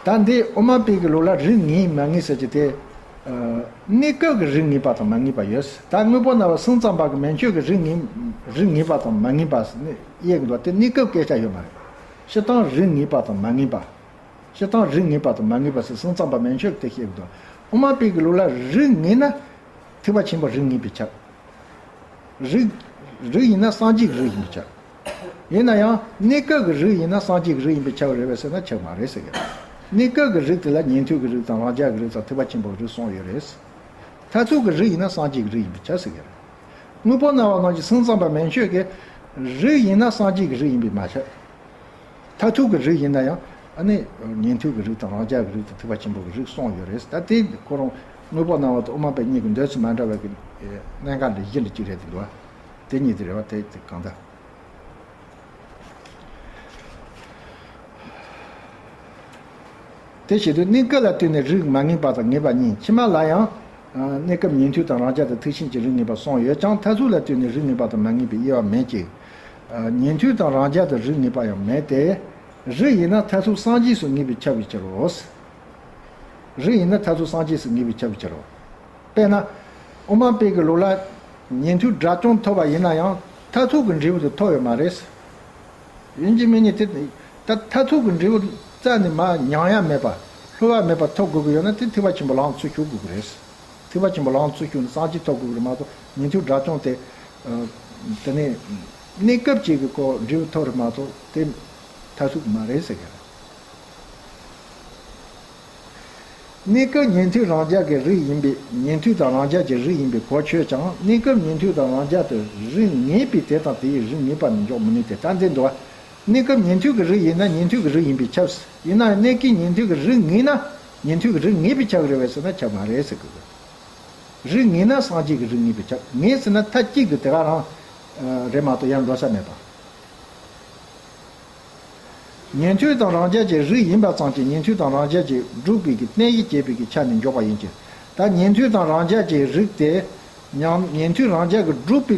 ད་འདི་དབུ་མ་པའི་གི་ལུགས་ལ་རིགས་ངེས་མ་ངེས་ཟེར་གྱི་དེ། གནས་སྐབས་ཀྱི་རིགས་ངེས་པ་དང་མ་ངེས་པ་ཡོད། ད་དངོས་པོ་རྣམ་པ་སེམས་ཙམ་པ་གི་མན་ཆད་ཀྱི་རིགས་ངེས་རིགས་ངེས་པ་དང་མ་ངེས་པ་ཟེར་ནས་དབྱེ་གི་འདུག་དེ་གནས་སྐབས་སྐད་ཆ་ཡོད་མ་རེད། སྤྱིར་བཏང་རིགས་ངེས་པ་དང་མ་ངེས་པ། སྤྱིར་བཏང་རིགས་ངེས་པ་དང་མ་ངེས་པ་ཟེར་སེམས་ཙམ་པ་མན་ཆད་ཀྱི་དེ་བཤད་གི་འདུག་དབུ་མ་པའི་གི་ལུགས་ལ་རིགས་ངེས་ན། ཐེག་པ་ཆེན་པོ་རིགས་ངེས་པས་ཁྱབ། རིགས། རིགས་ཡིན་ན་སངས་རྒྱས་ཀྱི་རིགས་ཡིན་པས་ཁྱབ། ཡིན་ན་ཡང་གནས་སྐབས་ཀྱི་རིགས་ཡིན་ན་སངས་རྒྱས་ཀྱི་རིགས་ཡིན་པས་ཁྱབ་རེད་པས་ཟེར་ན་ཁྱབ་མ་རེད་ཟེར་གི་རེད། གནས་སྐབས་ཀྱི་རིགས་དེ་ལ་ཉན་ཐོས་ཀྱི་རིགས་དང་རང་རྒྱལ་གྱི་རིགས་དང་ཐེག་པ་ཆེན་པོའི་རིགས་གསུམ་ཡོད་རེད། མཐར་ཐུག་གི་རིགས་ཡིན་ན་སངས་རྒྱས་ཀྱི་རིགས་ཡིན་པས་ཁྱབ་ཟེར་གི་རེད། དངོས་པོ་སྣང་བ་རྣམས་ཀྱི་སེམས་ཙམ་པ་མན་ཆད་ཀྱི་རིགས་ཡིན་ན་སངས་རྒྱས་ཀྱི་རིགས་ཡིན་པས་མ་ཁྱབ། མཐར་ཐུག་གི་རིགས་ཡིན་ན་ཡང་ཨ་ནི་ཉན་ཐོས་ཀྱི་རིགས་དང་རང་རྒྱལ་གྱི་རིགས་དང་ཐེག་པ་ཆེན་པོ་གི་རིགས་གསུམ་ཡོད་རེད། ད་དེ་ཁོ་རང་དངོས་པོ་སྣང་བ་དང་དབུ་མ་པའི་གཉིས་ཀྱི་འདོད་ཚུལ་མ་འདྲ་བའི་གི་གནད་འགག་ལས་གཞི་འདྲ་གཅིག་རེད་དེ་འདུག་དེ་གཉིས་དེ་རེད་བ། དེ་དེ་གང་ལྟར། དེ་བྱེད་དུས་གནས་སྐབས་ལ་ལྟོས་ནས་རིགས་མ་ངེས་པ་དང་ངེས་པ་གཉིས། ཕྱི་མ་ལ་ཡང་། གནས་སྐབས་ཉན་ཐོས་དང་རང་རྒྱལ་དང་ཐེག་ཆེན་གྱི་རིགས་ངེས་པ་གསུམ་ཡོད་ཀྱང་མཐར་ཐུག་ལ་ལྟོས་ནས་རིགས་ངེས་པ་དང་མ་ངེས་པའི་དབྱེ་བ་མེད་ཅིང་། ཉན་ཐོས་དང་རང་རྒྱལ་དུ་རིགས་ངེས་པ་ཡང་མེད་དེ། རིགས་ཡིན་ན་མཐར་ཐུག་སངས་རྒྱས་སུ་ངེས་པས་ཁྱབ་པའི་ཕྱིར་རོ། རིགས་ཡིན་ན་མཐར་ཐུག་སངས་རྒྱས་སུ་ངེས་པས་ཁྱབ་པའི་ཕྱིར་རོ། དཔེར་ན། དབུ་མ་པའི་གི་ལུགས་ལ། ཉན་ཐོས་དགྲ་བཅོམ་ཐོབ་པ་ཡིན་ན་ཡང་མཐར་ཐུག་གི་འབྲས་བུ་དེ་ཐོབ་ཡོད་མ་རེད། ཡིན་གཅིག་མིན་གཉིས་དེ། ད་མཐར་ཐུག་གི་འབྲས་བུ་རྩ་ནས་མར་མྱང་ཡ་མེད་པ། བསླུ་བ་མེད་པ་ཐོབ་དགོས་ཀྱི་ཡོད་ན་དེ་ཐེག་པ་ཆེན་པོ་ལམ་ཚུར་ཞུགས་དགོས་ཀྱི་རེད། ཐེག་པ་ཆེན་པོ་ལམ་ཚུར་ཞུགས་ནས་སངས་རྒྱས་ཐོབ་དགོས་ཀྱི་རེད་མ་གཏོགས་ཉན་ཐོས་དགྲ་བཅོམ་དེ། དེ་ནས། གནས་སྐབས་ཅིག་གི་སྐོར་འབྲས་བུ་ཐོབ་རེད་མ་གཏོགས་དེ། མཐར་ཐུག་མ་རེད་ཟེར་གི་རེད། གནས་སྐབས་ཉན་ཐོས་རང་རྒྱལ་གྱི་རིགས་ཡིན་པས་ཉན་ཐོས་དང་རང་རྒྱལ་གྱི་རིགས་ཡིན་པས་གོ་ཆོད་ཀྱང་གནས་སྐབས་ཉན་ཐོས་དང་རང་རྒྱལ་དུ་རིགས་ངེས་པས་དེ་དང་དེའི་རིགས་ངེས་པ་ནི་འཇོག་མི་ནུས་ཏེ། ད་འདི་འདུག་བ། གནས་སྐབས་ཉན་ཐོས་ཀྱི་རིགས་ཡིན་ན་ཉན་ཐོས་ཀྱི་རིགས་ཡིན་པས་ཁྱབ། ཡིན་ན་གནས་སྐབས་ཉན་ཐོས་ཀྱི་རིགས་ངེས་ན་ཉན་ཐོས་ཀྱི་རིགས་ངེས་པས་ཁྱབ་རེད་བས་ཟེར་ན་ཁྱབ་མ་རེད་ཟེར་གི་རེད། རིགས་ངེས་ན་སངས་རྒྱས་ཀྱི་རིགས་ངེས་པས་ཁྱབ། ངེས་ཟེར་ན་མཐའ་གཅིག་ཏུ་དེ་ག་རང་། རེད་མ་གཏོགས་ཡར་འགྲོ་ས་མེད་པ། ཉན་ཐོས་དང་རང་རྒྱལ་གྱི་རིགས་ཡིན་པ་ཙམ་གྱིས་ཉན་ཐོས་དང་རང་རྒྱལ་གྱི་སྒྲུབ་པའི་གི་རྟེན་གཞི་བྱེད་པའི་གི་ཆ་ནས་འཇོག་པ་ཡིན་གྱི། ད་ཉན་ཐོས་དང་རང་རྒྱལ་གྱི་རིགས་དེ། ཉན་ཉན་ཐོས་རང་རྒྱལ་གྱི་སྒྲུབ་པའི་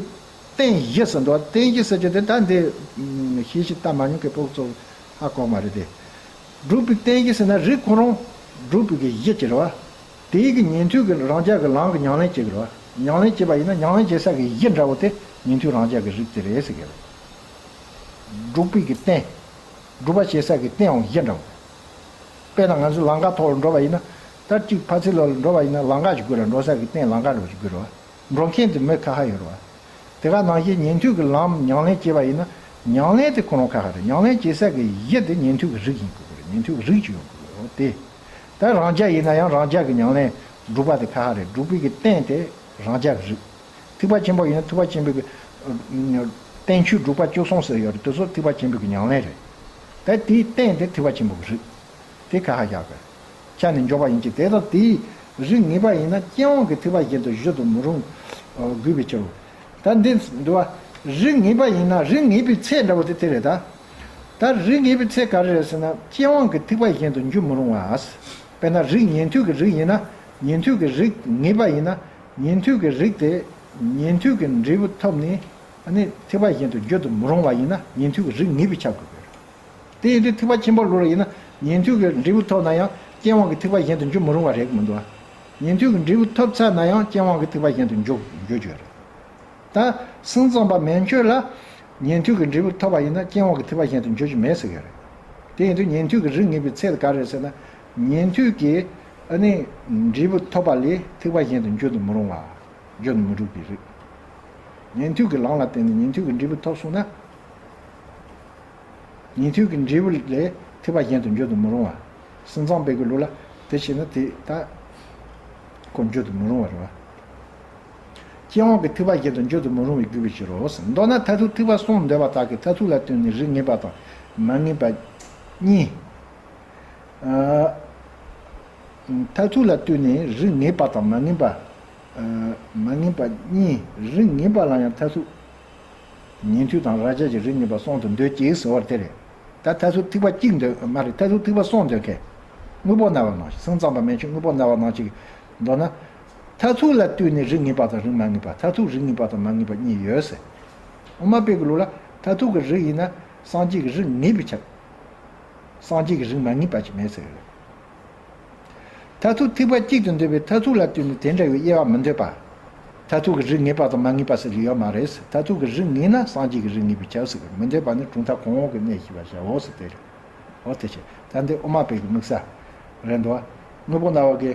རྟེན་གཞི་ཟེར་འདུག་རྟེན་གཞི་ཟེར་གྱི་དེ་ད་འདི། ཤེས་བཞིན་ལྟ་མ་མྱོང་མཁན་སྤོ་ཚོ་ཧ་གོ་མ་རེད་དེ། སྒྲུབ་པའི་རྟེན་གཞི་ཟེར་ན་རིགས་ཁོ་རང་སྒྲུབ་པའི་གི་གཞི་ཅིག་རེད་བ། དེའི་གི་ཉན་ཐོས་ཀྱི་རང་རྒྱལ་གྱི་ལམ་གྱི་ཉམས་ལེན་བྱེད་ཀྱི་རེད་བ། ཉམས་ལེན་བྱེད་པ་ཡིན་ན་ཉམས་ལེན་བྱེད་ས་གི་གཞི་འདྲ་བོ་དེ་ཉན་ཐོས་རང་རྒྱལ་གྱི་རིགས་དེ་རེད་ཟེར་གི་རེད། སྒྲུབ་པའི་གི་རྟེན། སྒྲུབ་པ་བྱེད་ས་གི་རྟེན་འང་གཞི་འདྲ་བོ། དཔེར་ན་ང་ཚོ་ལམ་ཁ་ཐོག་ལ་འགྲོ་བ་ཡིན་ན། ད་གཅིག་ཕ་ཚི་ལོ་ལ་འགྲོ་བ་ཡིན་ན་ལམ་ཁ་ཞིག་དགོས་ར། འགྲོ་ས་གི་རྟེན་ལམ་ཁ་འདྲ་བོ་ཞིག་དགོས་ར་བ། འགྲོ་མཁན་དེ་མི་ཁ་ཁ་ཡོད་རེད་བ། དེ་ག་ནང་བཞིན་ཉན་ཐོས་ཀྱི་ལམ་ཉམས་ལེན་བྱེད་པ་ཡིན་ན་ཉམས་ལེན་དེ་ཁོ་རང་ཁ་ཁ་རེད། ཉམས་ལེན་བྱེད་ས་གི་གཞི་དེ་ཉན་ཐོས་ཀྱི་རིགས་ཡིན་དགོས་ཀྱི་རེད། ཉན་ཐོས་ཀྱི་རིགས་ཅིག་ཡོང་དགོས་ཀྱི་རེད། འོ་དེ། ད་རང་རྒྱལ་ཡིན་ན་ཡང་རང་རྒྱལ་གྱི་ཉམས་ལེན་སྒྲུབ་པ་དེ་ཁ་ཁ་རེད། སྒྲུབ་པའི་གི་རྟེན་དེ་རང་རྒྱལ་གྱི་རིགས། ཐེག་པ་ཆེན་པོ་ཡིན་ན་ཐེག་པ་ཆེན་པོའི་གི་རྟེན་ཆོས་དྲུག་པ་བཅུ་གསུམ་ཟེར་ཡོད་རེད། དེ་ཚོ་ཐེག་པ་ཆེན་པོའི་གི་ཉམས་ལེན་རེད། ད་དེའི་རྟེན་དེ་ཐེག་པ་ཆེན་པོའི་གི་རིགས། དེ་ཁ་ཁ་བཞག་དགོས། ཆ་ནས་འཇོག་པ་ཡིན་གྱི། དེ་དང་དེའི་རིགས་ངེས་པ་ཡིན་ན་རྐྱེན་དབང་གིས་ཐེག་པ་གཞན་དུ་བཞུད་དུ་མི་རུང་། དགོས་པའི་ཕྱིར་རོ། ད་འདི་འདུག་བ། རིགས་ངེས་པ་ཡིན་ན་རིགས་ངེས་པའི་ཚད་འདྲ་བོ་དེ་དེ་རེད་ད། ད་རིགས་ངེས་པའི་ཚད་ག་རེ་རེད་ཟེར་ན་རྐྱེན་དབང་གིས་ཐེག་པ་གཞན་དུ་འགྱུར་མི་རུང་བ། དཔེར་ན་རིགས་ཉན་ཐོས་ཀྱི་རིགས་ཡིན་ན་ཉན་ཐོས་ཀྱི་རིགས་ངེས་པ་ཡིན་ན་ཉན་ཐོས་ཀྱི་རིགས་དེ་ཉན་ཐོས་ཀྱི་འབྲས་བུ་ཐོབ་ནས་ཨ་ནི་ཐེག་པ་གཞན་དུ་འགྱུར་དུ་མི་རུང་བ་ཡིན་ན་ཉན་ཐོས་ཀྱི་རིགས་ངེས་པས་ཁྱབ་དགོས་པས། དེ་ཡིན་དུས་ཐེག་པ་ཆེན་པོ་ལུགས་ལ་ཡིན་ན་ཉན་ཐོས་ཀྱི་འབྲས་བུ་ཐོབ་ན་ཡང་རྐྱེན་དབང་གིས་ཐེག་པ་གཞན་དུ་འགྱུར་མི་རུང་བ་རེད་མི་འདུག་བ། ཉན་ཐོས་ཀྱི་འབྲས་བུ་ཐོབ་ཚར་ན་ཡང་རྐྱེན་དབང་གིས་ཐེག་པ་གཞན་དུ་འགྱུར་འགྱུར་རྒྱུ་རེད། ད་སེམས་ཙམ་པ་མན་ཆད་ལ་ཉན་ཐོས་ཀྱི་འབྲས་བུ་ཐོབ་པ་ཡིན་ན་རྐྱེན་དབང་གིས་ཐེག་པ་གཞན་དུ་འགྱུར་རྒྱུ་མེད་ཟེར་གྱི་རེད། དེ་ཡིན་དུས་ཉན་ཐོས་ཀྱི་རིགས་ངེས་པའི་ཚད་ག་རེ་རེད་ཟེར་ན། ཉན་ཐོས་ཀྱི་ཨ་ནི་འབྲས་བུ་ཐོབ་པ་ལས་ཐེག་པ་གཞན་དུ་འགྱུར་དུ་མི་རུང་བ། འགྱུར་དུ་མི་འགྲོ་བའི་རིགས། ཉན་ཐོས་ཀྱི་ལམ་ལ་བརྟེན་ནས་ཉན་ཐོས་ཀྱི་འབྲས་བུ་ཐོབ་སོང་ན། ཉན་ཐོས་ཀྱི་འབྲས་བུ་ལས་ཐེག་པ་གཞན་དུ་འགྱུར་དུ་མི་རུང་བ། སེམས་ཙམ་པའི་གི་ལུགས་ལ་དེ་བྱས་ན་དེ་ད་ཁོ་འགྱུར་དུ་མི་རུང་བ་རེད་བ། རྐྱེན་དབང་གིས་ཐེག་པ་གཞན་དུ་འགྱུར་དུ་མི་རུང་བས་བརྒྱུད་པའི་ཕྱིར་རོ། མདོར་ན་མཐར་ཐུག་ཐེག་པ་གསུམ་འདོད་པ་དག་གིས་མཐར་ཐུག་ལ་ལྟོས་ནས་རིགས་ངེས་པ་དང་མ་ངེས་པ་གཉིས། ཨ། མཐར་ཐུག་ལ་ལྟོས་ནས་རིགས་ངེས་པ་དང་མ་ངེས་པ། མ་ངེས་པ་གཉིས། རིགས་ངེས་པ་ལ་ཡང་མཐར་ཐུག་ཉན་ཐོས་དང་རབ་བྱེད་ཀྱི་རིགས་ངེས་པ་གསུམ་དུ་འདོད་ཅེས་ཟེར་བ་དེ་རེད། ད་མཐར་ཐུག་ཐེག་པ་གཅིག་འདོད་མ་རེད། མཐར་ཐུག་ཐེག་པ་གསུམ་འདོད་མཁན། དངོས་པོ་སྨྲ་བ་ནང་བཞིན། སེམས་ཙམ་པ་མན་ཆད་དངོས་པོ་སྨྲ་བ་ནང་བཞིན་འདོད་ན། མཐར་ཐུག་ལ་ལྟོས་ནས་རིགས་ངེས་པ་དང་རིགས་མ་ངེས་པ། མཐར་ཐུག་རིགས་ངེས་པ་དང་མ་ངེས་པ་གཉིས་ཡོད་ཟེར། དབུ་མ་པའི་གི་ལུགས་ལ་མཐར་ཐུག་གི་རིགས་ཡིན་ན་སངས་རྒྱས་ཀྱི་རིགས་ངེས་པས་ཁྱབ། སངས་རྒྱས་ཀྱི་རིགས་མ་ངེས་པ་ཅིག་མེད་ཟེར་གི་རེད། མཐར་ཐུག་ཐེག་པ་གཅིག་ཏུ་འདོད་པའི་མཐར་ཐུག་ལ་ལྟོས་ནས་དེ་འདྲ་བའི་དབྱེ་བ་མི་འདོད་པ། མཐར་ཐུག་གི་རིགས་ངེས་པ་དང་མ་ངེས་པ་ཟེར་གྱི་ཡོད་མ་རེད། མཐར་ཐུག་གི་རིགས་ངེས་ན་སངས་རྒྱས་ཀྱི་རིགས་ངེས་པས་ཁྱབ་ཟེར་གི་མི་འདོད་པ་ནི་གྲུབ་མཐའ་གོང་འོག་གི་གནད་ཤེས་པར་བྱའོ་ཟེར་དེ་རེད། འོ་དེ་བྱས་ད་འདི་དབུ་མ་པའི་གི་དམིགས་བསལ་རེད་འདུག་དངོས་པོ་སྨྲ་བ་གི་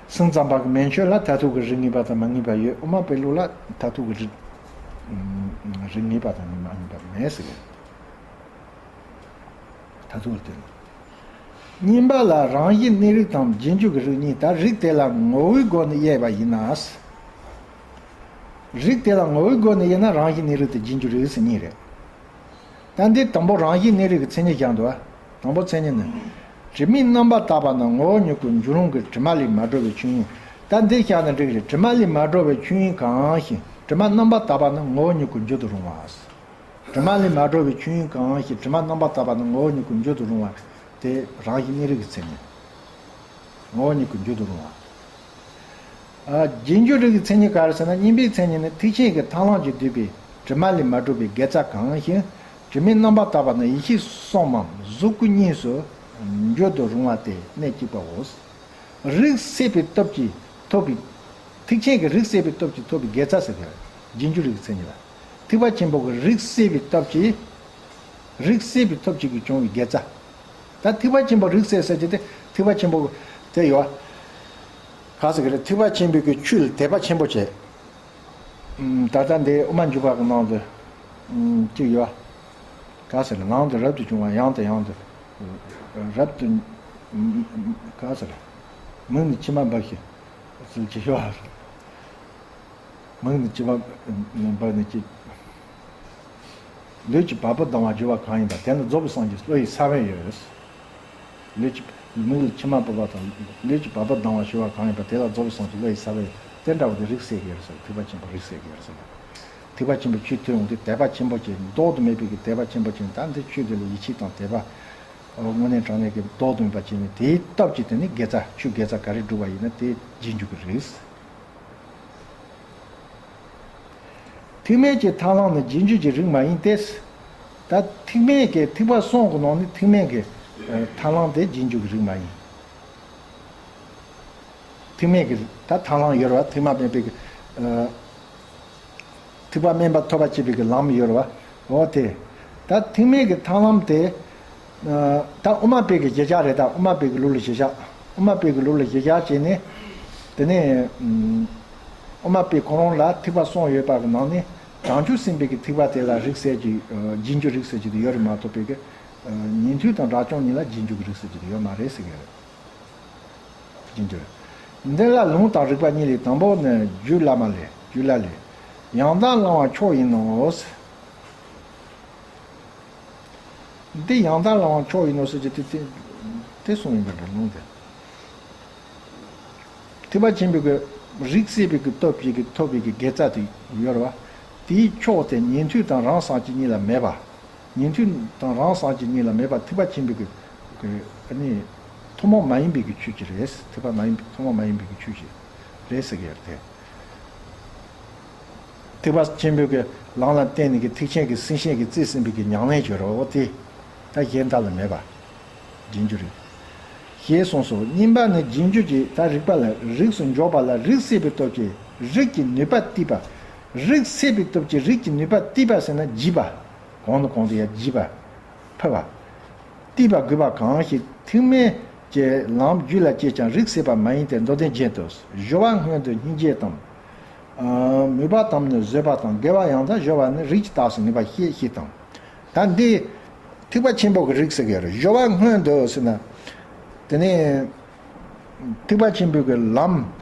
སེམས་ཙམ་པ་གི་མན་ཆད་ལ་མཐར་ཐུག་གི་རིགས་ངེས་པ་དང་མ་ངེས་པ་ཡོད། དབུ་མ་པའི་ལུགས་ལ་མཐར་ཐུག་གི་རིགས་རིགས་ངེས་པ་དང་མ་ངེས་པ་མེད་ཟེར་གི་མཐར་ཐུག་ལ་ལྟོས་ན། གཉིས་པ་ལ་རང་བཞིན་གནས་རིགས་དང་རྗེས་འཇུག་གི་རིགས་གཉིས། ད་རིགས་དེ་ལ་ངོ་བོའི་སྒོ་ནས་དབྱེ་བ་ཡིན་ན། རིགས་དེ་ལ་ངོ་བོའི་སྒོ་ནས་དབྱེ་ན་རང་བཞིན་གནས་རིགས་དང་རྗེས་འཇུག་རིགས་ཟེར་གཉིས་རེད། ད་འདི་དང་པོ་རང་བཞིན་གནས་རིགས་ཀྱི་མཚན་ཉིད་བཞག་འདུག་དང་པོ་མཚན་ཉིད་ནི། དྲི་མས་རྣམ་པར་དག་པ་ནི་ངོ་བོ་ཉིད་ཀྱི་འཇུག་རུང་གི་དྲི་མ་ལས་མ་གྲུབ་པའི་ཆོས་ཉིད། ད་འདི་བཞག་ན་འགྲིག་རེད། དྲི་མ་ལས་མ་གྲུབ་པའི་ཆོས་ཉིད་གང་ཞིག་དྲི་མ་རྣམ་པར་དག་པ་ནི་ངོ་བོ་ཉིད་ཀྱི་འཇུག་ཏུ་རུང་བ། དྲི་མ་ལས་མ་གྲུབ་པའི་ཆོས་ཉིད་གང་ཞིག་དྲི་མ་རྣམ་པར་དག་པ་ནི་ངོ་བོ་ཉིད་ཀྱི་འཇུག་ཏུ་རུང་བ། དེ་རང་བཞིན་གནས་རིགས་ཀྱི་མཚན་ཉིད། ངོ་བོ་ཉིད་ཀྱི་འཇུག་ཏུ་རུང་བ། ཨ། རྗེས་འཇུག་རིགས་ཀྱི་མཚན་ཉིད་ག་རེ་ཟེར་ན། གཉིས་པའི་མཚན་ཉིད་ནི་ཐེག་ཆེན་གྱི་ཐབས་ལམ་གྱིས་བསྡུས་པའི་དྲི་མ་ལས་མ་གྲུབ་པའི་དགེ་རྩ་གང་ཞིག་དྲི་མས་རྣམ་པར་དག་པ་ནི་ཡེ་ཤེས་གསུམ་མམ་གཟུགས་སྐུ་གཉིས་སུ་འཇུག་ཏུ་རུང་བ་སྟེ་གནད་གཅིག་པའོ། རིགས་སད་པའི་སྟོབས་ཀྱིས་ཐོབ་པའི། ཐེག་ཆེན་གྱི་རིགས་སད་པའི་སྟོབས་ཀྱིས་ཐོབ་པའི་དགེ་རྩ་ཟེར་གི་རེད། རྗེས་འཇུག་རིགས་ཀྱི་མཚན་ཉིད་ལ། ཐེག་པ་ཆེན་པོ་གི་རིགས་སད་པའི་སྟོབས་ཀྱིས། རིགས་སད་པའི་སྟོབས་ཀྱིས་ཀྱི་བྱུང་བའི་དགེ་རྩ། ད་ཐེག་པ་ཆེན་པོ་རིགས་སད་ཟེར་གྱི་དེ་ཐེག་པ་ཆེན་པོ་དེ་ཡོད། ག་ཟེར་གི་རེད། ཐེག་པ་ཆེན་པོའི་གི་ཆོས་ལ་དད་པ་ཆེན་པོ་བྱས། ད་ལྟ་འདི་དབུ་མ་འཇུག་པ་གི་ནང་དུ་གཅིག་ཡོད། ག་ཟེར། ནང་དུ་རབ་ཏུ་བྱུང་བ་ཡང་དང་ཡང་དུ། རབ་ཏུ། ག་ཟེར། མིག་ནི་མཆི་མ་འབབ་ཞིང་། ཟེར་གྱི་ཡོད། མིག་ནི་མཆི་མ་འབབ་ནི་ཅི། ལུས་ཀྱི་བ་སྤུ་ལྡང་བ་བྱ་བ་གང་ཡིན་པ་དེ་ལ་རྫོགས་པའི་སངས་རྒྱས་བློ་ཡི་ས་བོན་ཡོད། ལུས་ཀྱི། མིག་ལ་མཆི་མ་འབབ་པ་དང་ལུས་ཀྱི་བ་སྤུ་ལྡང་བ་བྱ་བ་གང་ཡིན་པ་དེ་ལ་རྫོགས་པའི་སངས་རྒྱས་བློ་ཡི་ས་བོན་ཡོད། དེ་འདྲ་བ་དེ་རིགས་སད་ཀྱི་ཡོད་ཟེར། ཐེག་པ་ཆེན་པོ་རིགས་སད་ཀྱི་ཡོད་ཟེར། ཐེག་པ་ཆེན་པོ་ཆོས་ཐོས་འོང་དུས་དད་པ་ཆེན་པོ་བྱས། ལྡོག་ཏུ་མེད་པའི་གི་དད་པ་ཆེན་པོ་བྱས། ད་འདི་ཆོས་འདི་ལ་ཡིད་ཆེས་དང་དད་པ། དངོས་གནས་དྲང་གནས་ཀྱི་ལྡོག་ཏུ་མེད་པ་བྱས་ནས་དེའི་སྟོབས་ཀྱིས་དེ་ནི་དགེ་རྩ་ཆོས་དགེ་རྩ་ག་རེ་བསྒྲུབས་པ་ཡིན་ན་དེ་རྗེས་འཇུག་གི་རིགས། ཐེག་དམན་གྱི་ཐབས་ལམ་ནི་རྗེས་འཇུག་གི་རིགས་མ་ཡིན་ཏེ། ད་ཐེག་དམན་གྱི་ཐེག་པ་གསུམ་གྱི་ནང་ནས་ཐེག་དམན་གྱི་ཨ་ཐབས་ལམ་དེ་རྗེས་འཇུག་གི་རིགས་མ་ཡིན། ཐེག་དམན་གྱི་ད་ཐབས་ལམ་ཡོད་རེད་བ། ཐེག་དམན་པའི་གི་ཨ་ཐེག་པ་དམན་པ་ཐོབ་པར་བྱེད་པའི་གི་ལམ་ཡོད་རེད་བ། འོ་དེ། ད་ཐེག་དམན་གྱི་ཐབས་ལམ་དེ། ཨ་ད་དབུ་མ་པའི་གི་གཞི་བཞག་རེད། ད་དབུ་མ་པའི་གི་ལུགས་ལ་གཞི་བཞག་དབུ་མ་པའི་གི་ལུགས་ལ་གཞི་བཞག་བྱས་ནས། དེ་ནས་ཨུམ། དབུ་མ་པའི་ཁོ་རང་ལ་ཐེག་པ་གསུམ་ཡོད་པ་གི་ནང་ནས་བྱང་ཆུབ་སེམས་དཔའི་གི་ཐེག་པ་དེ་ལ་རིགས་སད་ཀྱི་ཨ་རྗེས་འཇུག་རིགས་སད་ཀྱི་དེ་ཡོད་རེད་མ་གཏོགས་པའི་གི་ཨ་ཉན་ཐོས་དང་དགྲ་བཅོམ་གཉིས་ལ་རྗེས་འཇུག་གི་རིགས་སད་ཀྱི་དེ་ཡོད་མ་རེད་ཟེར་གི་རེད། རྗེས་འཇུག་འདི་ལ་ལུང་དང་རིགས་པ་གཉིས་ལས། དང་པོ་ནི་རྒྱུད་བླ་མ་ལས། རྒྱུད་བླ་ལས། ཡང་དག་བླང་བ་མཆོག་ཡིན་ནོ། འདི་ཡང་དག་བླང་བ་མཆོག་ཡིན་ནོ་ཟེར་གྱི་དེ་དེ་དེ་གསུངས་ཡིན་པ་འདྲ་ལུང་དེ། ཐེག་པ་ཆེན་པོའི་གི་རིགས་སད་པའི་གི་སྟོབས་ཀྱིས་གི་ཐོབ་པའི་གི་དགེ་རྩ་དེ་ཡོད་རེད་བ། དེའི་མཆོག་དེ་ཉན་ཐོས་དང་རང་སངས་རྒྱས་གཉིས་ལ་མེད་པ། ཉན་ཐོས་དང་རང་སངས་རྒྱས་གཉིས་ལ་མེད་པ་ཐེག་པ་ཆེན་པོའི་གི་གི་ཨ་ནི་ཐུན་མོང་མ་ཡིན་པའི་གི་ཆོས་ཅིག་རེད། ཐེག་པ་མ་ཡིན་པའི་ཐུན་མོང་མ་ཡིན་པའི་གི་ཆོས་ཅིག་རེད་ཟེར་གི་ཡོད་དེ། ཐེག་པ་ཆེན་པོའི་གི་ལམ་ལ་བརྟེན་ནས་གི་ཐེག་ཆེན་གི་སེམས་བསྐྱེད་ཀྱི་རྩིས་ཟིན་པའི་གི་ཉམས་ལེན་བྱོས་རོགས་དེ། ད་གཞན་དག་ལ་མེད་པ། རྗེས་འཇུག་རེད། ཞེས་གསུངས་སོ། གཉིས་པ་ནི་རྗེས་འཇུག་གི་ད་རིགས་པ་ལ་རིགས་སུ་འཇོག་པ་ལ་རིགས་སད་པའི་སྟོབས་ཀྱིས་རིགས་ཀྱི་ནུས་པ་བསྟན་པ། རིགས་སད་པའི་སྟོབས་ཀྱིས་རིགས་ཀྱི་ནུས་པ་བསྟན་པ་ཟེར་ན་བརྗེས་པ། གོང་ནས་གོང་དུ་ཡར་བརྗེས་པ། ཕབ་པ། བསྟན་པ་དགོས་པ་གང་ཞིག་ཐེག་དམན་གྱི་ལམ་རྒྱུད་ལ་སྐྱེས་ཀྱང་རིགས་སད་པ་མ་ཡིན་ཏེ་མདོ་སྡེ་རྒྱན་དུ། སྦྱོར་བ་སྔོན་དུ་སྙིང་རྗེ་དང་། ཨ་མོས་པ་དམ་ནི་བཟོད་པ་དང་། དགེ་བ་ཡང་དག་སྦྱོར་བ་ནི། རིགས་ཀྱི་རྟགས་སུ་ངེས་པ་ཤེས་ཤེས་དང་། ད་འདི་ཐེག་པ་ཆེན་པོ་གི་རིགས་ཟེར་གི་ཡོད་རེད། སྦྱོར་བ་སྔོན་དུ་ཟེར་ན། དེ་ནས་ཐེག་པ་ཆེན་པོའི་གི་ལམ་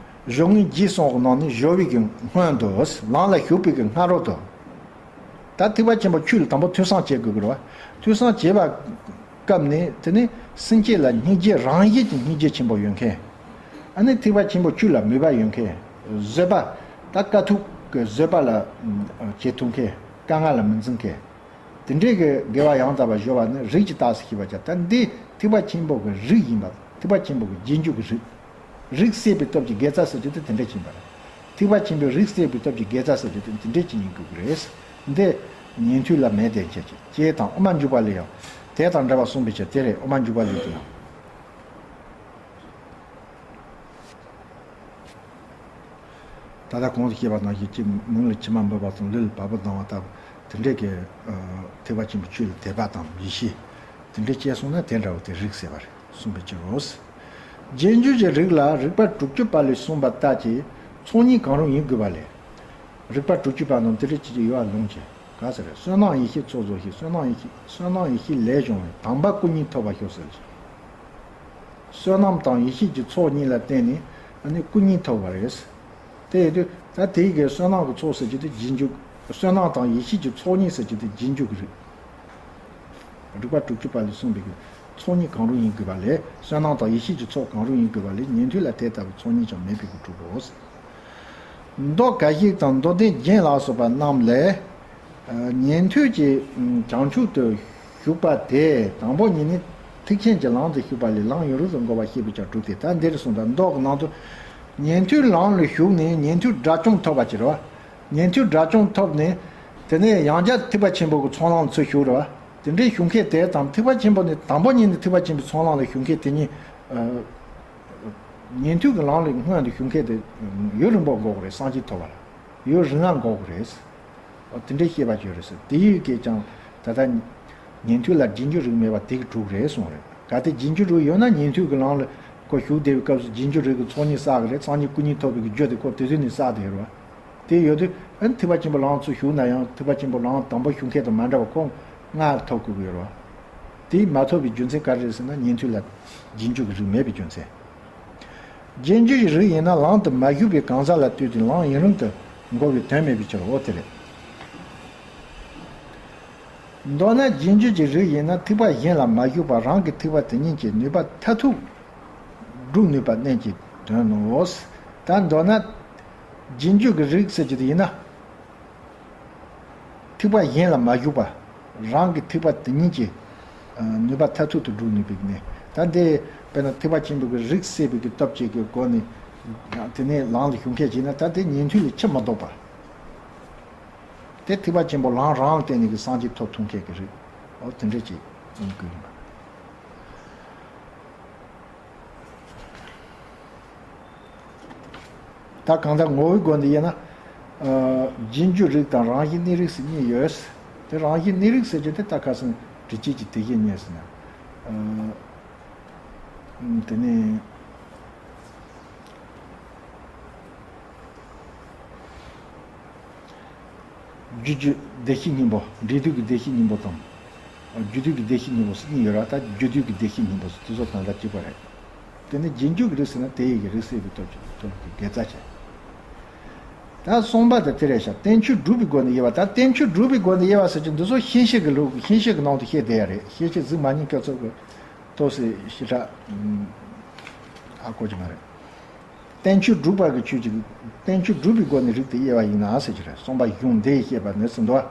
སྦྱོར་དངོས་རྗེས་གསུམ་གི་ནང་ནས་སྦྱོར་བའི་གི་སྔོན་དུ། ལམ་ལ་ཞུགས་པའི་གི་སྔ་རོལ་དུ། ད་ཐེག་པ་ཆེན་པོ་ཆོས་ལ་དང་པོ་ཐོས་བསམ་བྱེད་དགོས་ཀྱི་རེད་བ། ཐོས་བསམ་བྱེད་པ་སྐབས་ནས་དེ་ནས་སེམས་བསྐྱེད་ལ་སྙིང་རྗེ་རང་བཞིན་གྱི་སྙིང་རྗེ་ཆེན་པོ་ཡོད་མཁན། ཨ་ནི་ཐེག་པ་ཆེན་པོ་ཆོས་ལ་མོས་པ་ཡོད་མཁན། བཟོད་པ། ད་དཀའ་ཐུབ་ཀྱི་བཟོད་པ་ལ་བྱེད་ཐུབ་མཁན། དཀའ་ངལ་ལ་མི་འཛིན་མཁན། དེ་འདྲའི་གི་དགེ་བ་ཡང་དག་པར་སྦྱོར་བ་ནི་རིགས་ཀྱི་རྟགས་སུ་ཤེས་པར་བྱ། ད་འདི་ཐེག་པ་ཆེན་པོ་གི་རིགས་ཡིན་པ། ཐེག་པ་ཆེན་པོ་གི་རྗེས་འཇུག་གི་རིགས། རིགས་སད་པའི་སྟོབས་ཀྱིས་དགེ་རྩ་ཟེར་རྒྱུ་དེ་དེ་འདྲ་ཅིག་ཡིན་པ་རེད། ཐེག་པ་ཆེན་པོའི་རིགས་སད་པའི་སྟོབས་ཀྱིས་དགེ་རྩ་ཟེར་རྒྱུ་དེ་དེ་འདྲ་ཅིག་ཡིན་དགོས་ཀྱི་རེད། འདི་ཉན་ཐོས་ལ་མེད་དེ་ཁྱེད་ཀྱི་ཅེས་དང་དབུ་མ་འཇུག་པ་ལས་ཡང་དེ་དང་འདྲ་བར་གསུངས་པའི་ཕྱིར་དེ་རེད། དབུ་མ་འཇུག་པ་ལས་ཀྱི་ཡང་། ད་ལྟ་གོང་དུ་བཤད་པ་ནང་བཞིན་གཅིག་མིང་ལ་མཆི་མ་འབུད་པ་དང་ལུས་ལ་བ་སྤུ་ལྡང་བ་ལྟ་བུ་དེ་འདྲས་ཀྱི་ཨ་ཐེག་པ་ཆེན་པོའི་ཆོས་ལ་དད་པ་དང་ཡིད་ཆེས་དེ་འདྲས་སྐྱེས་སོང་ན་དེ་འདྲ་བོ་དེ་རིགས་སད་པ་རེད་གསུངས་པའི་ཕྱིར་རོ། རྗེས་འཇུག་གི་རིགས་ལ་རིགས་པ་དྲུག་ཅུ་པ་ལས་གསུངས་པ་ལྟར་གྱི་ཚོགས་གཉིས་གང་རུང་ཡིན་དགོས་པ་ལས། རིགས་པ་དྲུག་ཅུ་པ་རྣམས་དེ་འདྲས་ཅིག་ཅིག་ཡོད་པ་ལོངས་ཀྱི། ག་ཟེར་རེད། བསོད་ནམས་ཡེ་ཤེས་ཚོགས་རྫོགས་ཤིང་། བསོད་ནམས་ཡེ་ཤེས་བསོད་ནམས་ཡེ་ཤེས་ལས་བྱུང་བའི་དམ་པ་སྐུ་གཉིས་ཐོབ་པར་ཤོག་ཟེར་གྱི། བསོད་ནམས་དང་ཡེ་ཤེས་ཀྱི་ཚོགས་གཉིས་ལ་བརྟེན་ནས་ཨ་ནི་སྐུ་གཉིས་ཐོབ་པ་རེད། དེ་ཡོད་དུས་ད་དེའི་གི་བསོད་ནམས་ཀྱི་ཚོགས་ཟེར་རྒྱུ་དེ་རྗེས་འཇུག་བསོད་ནམས་དང་ཡེ་ཤེས་ཀྱི་ཚོགས་གཉིས་ཟེར་རྒྱུ་དེ་རྗེས་འཇུག་གི་རིགས། རིགས་པ་དྲུག་ཅུ་པ་ལས་གསུངས་པའི་གི་ཚོགས་གཉིས་གང་རུང་ཡིན་དགོས་པ་ལས། བསོད་ནམས་དང་ཡེ་ཤེས་ཀྱི་ཚོགས་གང་རུང་ཡིན་དགོས་པ་ལས། ཉན་ཐོས་ལ་དེ་ལྟ་བུའི་ཚོགས་གཉིས་ཀྱང་མེད་པའི་གི་གྲུབ་བོ། མདོ་ཁ་བཤད་དང་མདོ་དོན་རྒྱན་ལ་སོགས་པ་རྣམས་ལས། ཉན་ཐོས་ཀྱི་བྱང་ཆུབ་ཏུ་ཞུགས་པ་དེ་དང་པོ་ཉིད་ནི་ཐེག་ཆེན་གྱི་ལམ་དུ་ཞུགས་པ་ལས་ལམ་ཡུན་རིང་དུ་འགོར་བ་ཤེས་པའི་ཕྱིར་དྲུག་སྟེ། ད་འདིར་གསུངས་པ་མདོ་གི་ནང་དུ་ཉན་ཐོས་ལམ་ལ་ཞུགས་ནས་ཉན་ཐོས་དགྲ་བཅོམ་ཐོབ་པ་ཅིག་རེད་བ། ཉན་ཐོས་དགྲ་བཅོམ་ཐོབ་ནས་དེ་ནས་ཡང་བསྐྱར་ཐེག་པ་ཆེན་པོ་གི་ཚོགས་ལམ་ལ་ཚུར་ཞུགས་རེད་བ། དེ་འདྲའི་ཞུགས་མཁན་དེ་དང་ཐེག་པ་ཆེན་པོ་ནས་དང་པོ་ཉིད་ནས་ཐེག་པ་ཆེན་པོའི་ཚོགས་ལམ་ལ་ཞུགས་མཁན་དེ་གཉིས། ཉན་ཐོས་ཀྱི་ལམ་ལ་སྔོན་དུ་ཞུགས་མཁན་དེ་ཡུན་རིང་པོ་འགོར་གི་རེད། སངས་རྒྱས་ཐོབ་པ་ལ་ཡུན་རིང་ང་འགོར་གི་རེད། འོ་དེ་འདྲའི་བཤད་པ་ཅིག་ཡོད་རེད་ཟེར། དེ་ཡིས་ཀྱིས་ཀྱང་ད་ལྟ་ཉན་ཐོས་ལ་རྗེས་འཇུག་རིགས་མེད་པ་དེ་གི་གྲུབ་རེད་གསུངས་རེད། གལ་ཏེ་རྗེས་འཇུག་རིགས་ཡོད་ན་ཉན་ཐོས་ཀྱི་ལམ་ལ་ཁོ་ཞུགས་བསྡད་པའི་སྐབས་སུ་རྗེས་འཇུག་རིགས་ཀྱི་ཚོགས་གཉིས་བསགས་གི་རེད། སངས་རྒྱས་སྐུ་གཉིས་ཐོབ་པའི་གི་རྒྱུ་དེ་ཁོ་དེ་དུས་ནས་བསགས་བསྡད་ཡོད་རེད་བ། དེ་ཡོད་དུས་ཨ་ནི་ཐེག་པ་ཆེན་པོའི་ལམ་ཚུར་ཞུགས་ན་ཡང་ཐེག་པ་ཆེན་པོའི་ལམ་དང་པོ་ཞུགས་མཁན་དང་མ་འདྲ་བ་ཁོ་སྔར་ཐོབ་དགོས་ཀྱི་ཡོད་རེད་བ། དེ་མ་ཐོབ་པའི་རྒྱུ་མཚན་ག་རེ་རེད་ཟེར་ན་ཉན་ཐོས་ལ་རྗེས་འཇུག་གི་རིགས་མེད་པའི་རྒྱུ་མཚན། རྗེས་འཇུག་གི་རིགས་ཡིན་ན་ལམ་དུ་མ་ཞུགས་པའི་གང་ཟག་ལ་ལྟོས་ཏེ་ལམ་ཡུན་རིང་དུ་འགོར་བའི་དོན་མེད་པའི་ཕྱིར་རོ། དེ་རེད། མདོར་ན་རྗེས་འཇུག་གི་རིགས་ཡིན་ན་ཐེག་པ་གཞན་ལ་མ་ཞུགས་པར་རང་གི་ཐེག་པ་དེ་ཉིད་ཀྱི་ནུས་པ་མཐར་ཐུག་སྒྲུབ་ནུས་པ་རྣམས་ཀྱི་དོན་ནོ། ད་མདོར་ན་རྗེས་འཇུག་གི་རིགས་ཟེར་གྱི་དེ་ཡིན་ན། ཐེག་པ་གཞན་ལ་མ་ཞུགས་པ། རང་གི་ཐེག་པ་དེ་ཉིད་ཀྱི་ནུས་པ་མཐར་ཐུག་ཏུ་སྒྲུབ་ནུས་པའི་གནས། ད་འདི་དཔེར་ན་ཐེག་པ་ཆེན་པོའི་གི་རིགས་སད་པའི་གི་སྟོབས་ཀྱི་གི་སྒོ་ནས་དེ་ནས་ལམ་ལ་ཞུགས་མཁན་བྱས་ན་ད་དེ་ཉན་ཐོས་ལས་ཕྱིར་མི་ལྡོག་པ། དེ་ཐེག་པ་ཆེན་པོ་ལམ་རང་ལ་བརྟེན་ནས་གི་སངས་རྒྱས་ཐོབ་ཐུབ་མཁན་གི་རིགས། འོ་དེ་འདྲ་ཅིག་ཡིན་དགོས་ཡིན་པ། ད་གང་ལྟར་ངོ་བོའི་སྒོ་ནས་དབྱེ་ན། ཨ། རྗེས་འཇུག་རིགས་དང་རང་བཞིན་གནས་རིགས་ཟེར་གཉིས་ཡོད། དེ་རང་བཞིན་གནས་རིགས་ཟེར་རྒྱུ་དེ་ད་ཁ་སང་དྲི་བཅས་ཀྱི་དེ་བཞིན་ཉིད་ཟེར་ན། ཨ། དེ་ནས། རྒྱུ་རྒྱུ་བདེ་གཤེགས་སྙིང་པོ། འབྲས་དུས་ཀྱི་བདེ་གཤེགས་སྙིང་པོ་དང་། རྒྱུ་དུས་ཀྱི་བདེ་གཤེགས་སྙིང་པོ་ཟེར་གཉིས་ཡོད་ར། ད་རྒྱུ་དུས་ཀྱི་བདེ་གཤེགས་སྙིང་པོ་ཟེར་དེ་ཚོ་གང་ལྟར་གཅིག་པ་རེད། དེ་ནི་རྗེས་འཇུག་གི་རིགས་ཟེར་ན་དེ་ཡི་གི་རིགས་སད་པའི་སྟོབས་ཀྱིས་ཐོབ་པའི་དགེ་རྩ་བྱས། ད་གསུམ་པ་དེ་དེ་རེད་ཤག་བསྟན་བཅོས་སྒྲུབ་པའི་སྒོ་ནས་དབྱེ་བ། ད་བསྟན་བཅོས་སྒྲུབ་པའི་སྒོ་ནས་དབྱེ་བ་ཟེར་གྱི་འདི་ཚོ་ཤན་ཤེས་ཀྱི་ལུགས། ཤན་ཤེས་ཀྱི་ནང་དུ་བཤད་བསྡད་ཡ་རེད། ཤན་ཤེས་གཟིགས་མ་ཉན་སྐབས་ཚོད་ཀྱི་ཏོག་ཙམ་ཞེ་དྲག་ཨ་གོ་གི་མ་རེད། བསྟན་བཅོས་སྒྲུབ་པ་གི་ཆོས་ཀྱི། བསྟན་བཅོས་སྒྲུབ་པའི་སྒོ་ནས་རིགས་དེ་དབྱེ་བ་ཡིན་ན་ཟེར་གྱི་རེད། གསུམ་པ་གཞུང་འདིས་བཤད་པ་ནི་ཟིན་ཏོ།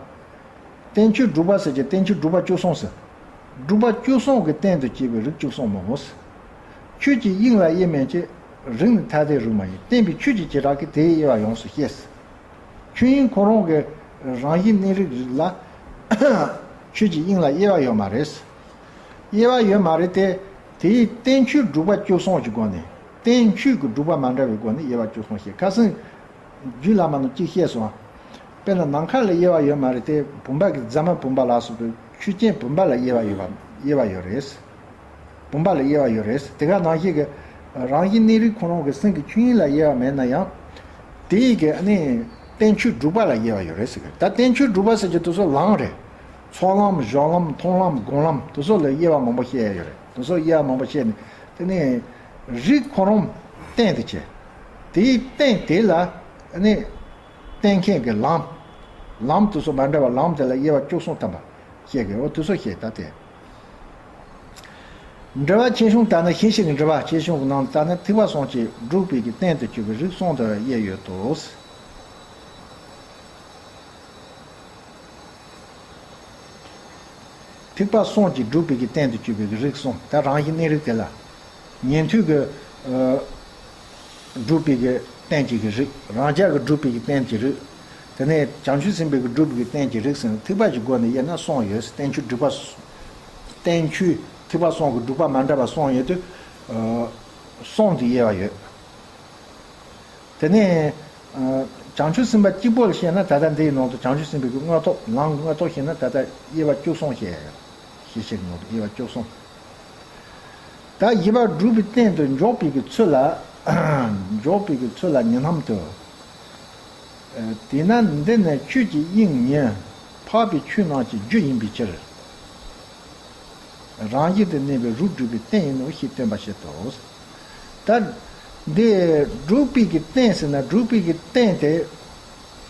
བསྟན་བཅོས་སྒྲུབ་པ་ཟེར་གྱི་བསྟན་བཅོས་སྒྲུབ་པ་བཅུ་གསུམ་ཟེར། སྒྲུབ་པ་བཅུ་གསུམ་གྱི་སྟེང་དུ་སྐྱེས་པའི་རིགས་བཅུ་གསུམ་མོ། ཆོས་ཀྱི་དབྱིངས་ལ་དབྱེ་མིན་གྱི། རིགས་ནི་ཐ་དད་རུ་མ་ཡིན། བསྟན་པའི་ཆོས་ཀྱི་བྱེ་བྲག་གིས་དེའི་དབྱེ་བ་ཡོངས་སུ་ཤེས། ཆོས་དབྱིངས་ཁོ་རང་གི་རང་བཞིན་གནས་རིགས་རིགས་ལ་ཆོས་ཀྱི་དབྱིངས་ལ་དབྱེ་བ་ཡོད་མ་རེད། དབྱེ་བ་ཡོད་མ་རེད་དེ། དེའི་བསྟན་བཅོས་སྒྲུབ་པ་བཅུ་གསུམ་གྱི་སྒོ་ནས། བསྟན་བཅོས་ཀྱི་སྒྲུབ་པ་མ་འདྲ་བའི་སྒོ་ནས་དབྱེ་བ་བཅུ་གསུམ་བཤད། ཁ་སང་རྒྱུད་བླ་མ་རྣམས་ཀྱིས་བཤད་སོང་། དཔེར་ན་ནམ་མཁའ་ལ་དབྱེ་བ་ཡོད་མ་རེད་དེ། བུམ་པ་གི་རྫ་མ་བུམ་པ་ལ་སོགས་པའི་ཆོས་ཅན་བུམ་པ་ལ་དབྱེ་བ་ཡོད་པ། དབྱེ་བ་ཡོད་རེད། བུམ་པ་ལ་དབྱེ་བ་ཡོད་རེད། དེ་ག་ནང་བཞིན་གྱི་རང་བཞིན་གནས་རིགས་ཁོ་རང་གི་སེམས་ཀྱི་ཆོས་དབྱིངས་ལ་དབྱེ་བ་མེད་ན་ཡང་། དེ་ཡི་གི་ཨ་ནི་བསྟན་བཅོས་སྒྲུབ་པ་ལ་དབྱེ་བ་ཡོད་རེད་ཟེར་གི། ད་བསྟན་བཅོས་སྒྲུབ་པ་ཟེར་གྱི་དེ་ཚོ་ལམ་རེད། ཚོགས་ལམ། སྦྱོར་ལམ། མཐོང་ལམ། སྒོམ་ལམ། དེ་ཚོ་ལ་དབྱེ་བ་མང་པོ་བཤད་ཡ་ཡོད་རེད། དེ་ཚོ་དབྱེ་བ་མང་པོ་བཤད་ནས་དེ་ནས་རིགས་ཁོ་རང་སྟེང་དུ་བྱས། དེའི་སྟེང་དེ་ལ་ཨ་ནི་བསྟན་མཁན་གྱི་ལམ། ལམ་དེ་ཚོ་མ་འདྲ་བ་ལམ་དེ་ལ་དབྱེ་བ་བཅུ་གསུམ་ཐམ་པ་བཤད་གི། འོ་དེ་ཚོ་བཤད་ད་དེ། འགྲེལ་པ་ཆེ་ཆུང་ལྟར་ན། ཞེས་བྱ་གི་འགྲེལ་པ་ཆེ་ཆུང་གི་ནང་ལྟར་ན། ཐེག་པ་གསུམ་གྱིས་སྒྲུབ་པའི་གི་རྟེན་དུ་གྱུར་པའི་རིགས་གསུམ་དུ་དབྱེ་ཡོད་དོ། ཐེག་པ་གསུམ་གྱིས་སྒྲུབ་པའི་གི་རྟེན་དུ་གྱུར་པའི་གི་རིགས་གསུམ། ད་རང་བཞིན་གནས་རིགས་དེ་ལ། ཉན་ཐོས་ཀྱི་ཨ་སྒྲུབ་པའི་གི་རྟེན་གྱི་གི་རིགས། རང་རྒྱལ་གྱི་སྒྲུབ་པའི་གི་རྟེན་གྱི་རིགས། དེ་ནས་བྱང་ཆུབ་སེམས་དཔའི་གི་སྒྲུབ་པའི་གི་རྟེན་གྱི་རིགས་ཟེར་ནས། ཐེག་པ་གི་སྒོ་ནས་དབྱེ་ན་གསུམ་ཡོད། རྟེན་ཆོས་སྒྲུབ་པ། རྟེན་ཆོས་ཐེག་པ་གསུམ་གྱི་སྒྲུབ་པ་མ་འདྲ་བ་གསུམ་ཡོད་དུས། ཨ་གསུམ་དུ་དབྱེ་བ་ཡོད། དེ་ནས་ཨ་བྱང་ཆུབ་སེམས་དཔའ་གཅིག་པོ་ལ་བཤད་ན། ད་ལྟ་འདིའི་ནང་དུ་བྱང་ཆུབ་སེམས་དཔའི་གི་དངོས་ཐོག། ལམ་གྱི་དངོས་ཐོག་བཤད་ན། ད་ལྟ་དབྱེ་བ་བཅུ་གསུམ་བཤད་ཡོད། ཞེས་བྱ་གི་ནང་དུ་དབྱེ་བ་བཅུ་གསུམ། ད་བཞི་པ་སྒྲུབ་པའི་རྟེན་དུ་འཇོག་པའི་གི་ཚུལ་ལ། འཇོག་པའི་གི་ཚུལ་ལ་ཉི་སྣང་དུ། ཨ་དེས་ན་འདི་ནི་ཆོས་ཀྱི་དབྱིངས་ཉིད་འཕགས་པའི་ཆོས་རྣམས་ཀྱི་རྒྱུ་ཡིན་པའི་ཕྱིར། རང་བཞིན་དུ་གནས་པའི་རིགས་སྒྲུབ་པའི་རྟེན་ཡིན་ནོ་ཞེས་སྟོན་པར་བྱེད་དོ། ད་འདི་སྒྲུབ་པའི་གི་རྟེན་ཟེར་ན། སྒྲུབ་པའི་གི་རྟེན་དེ་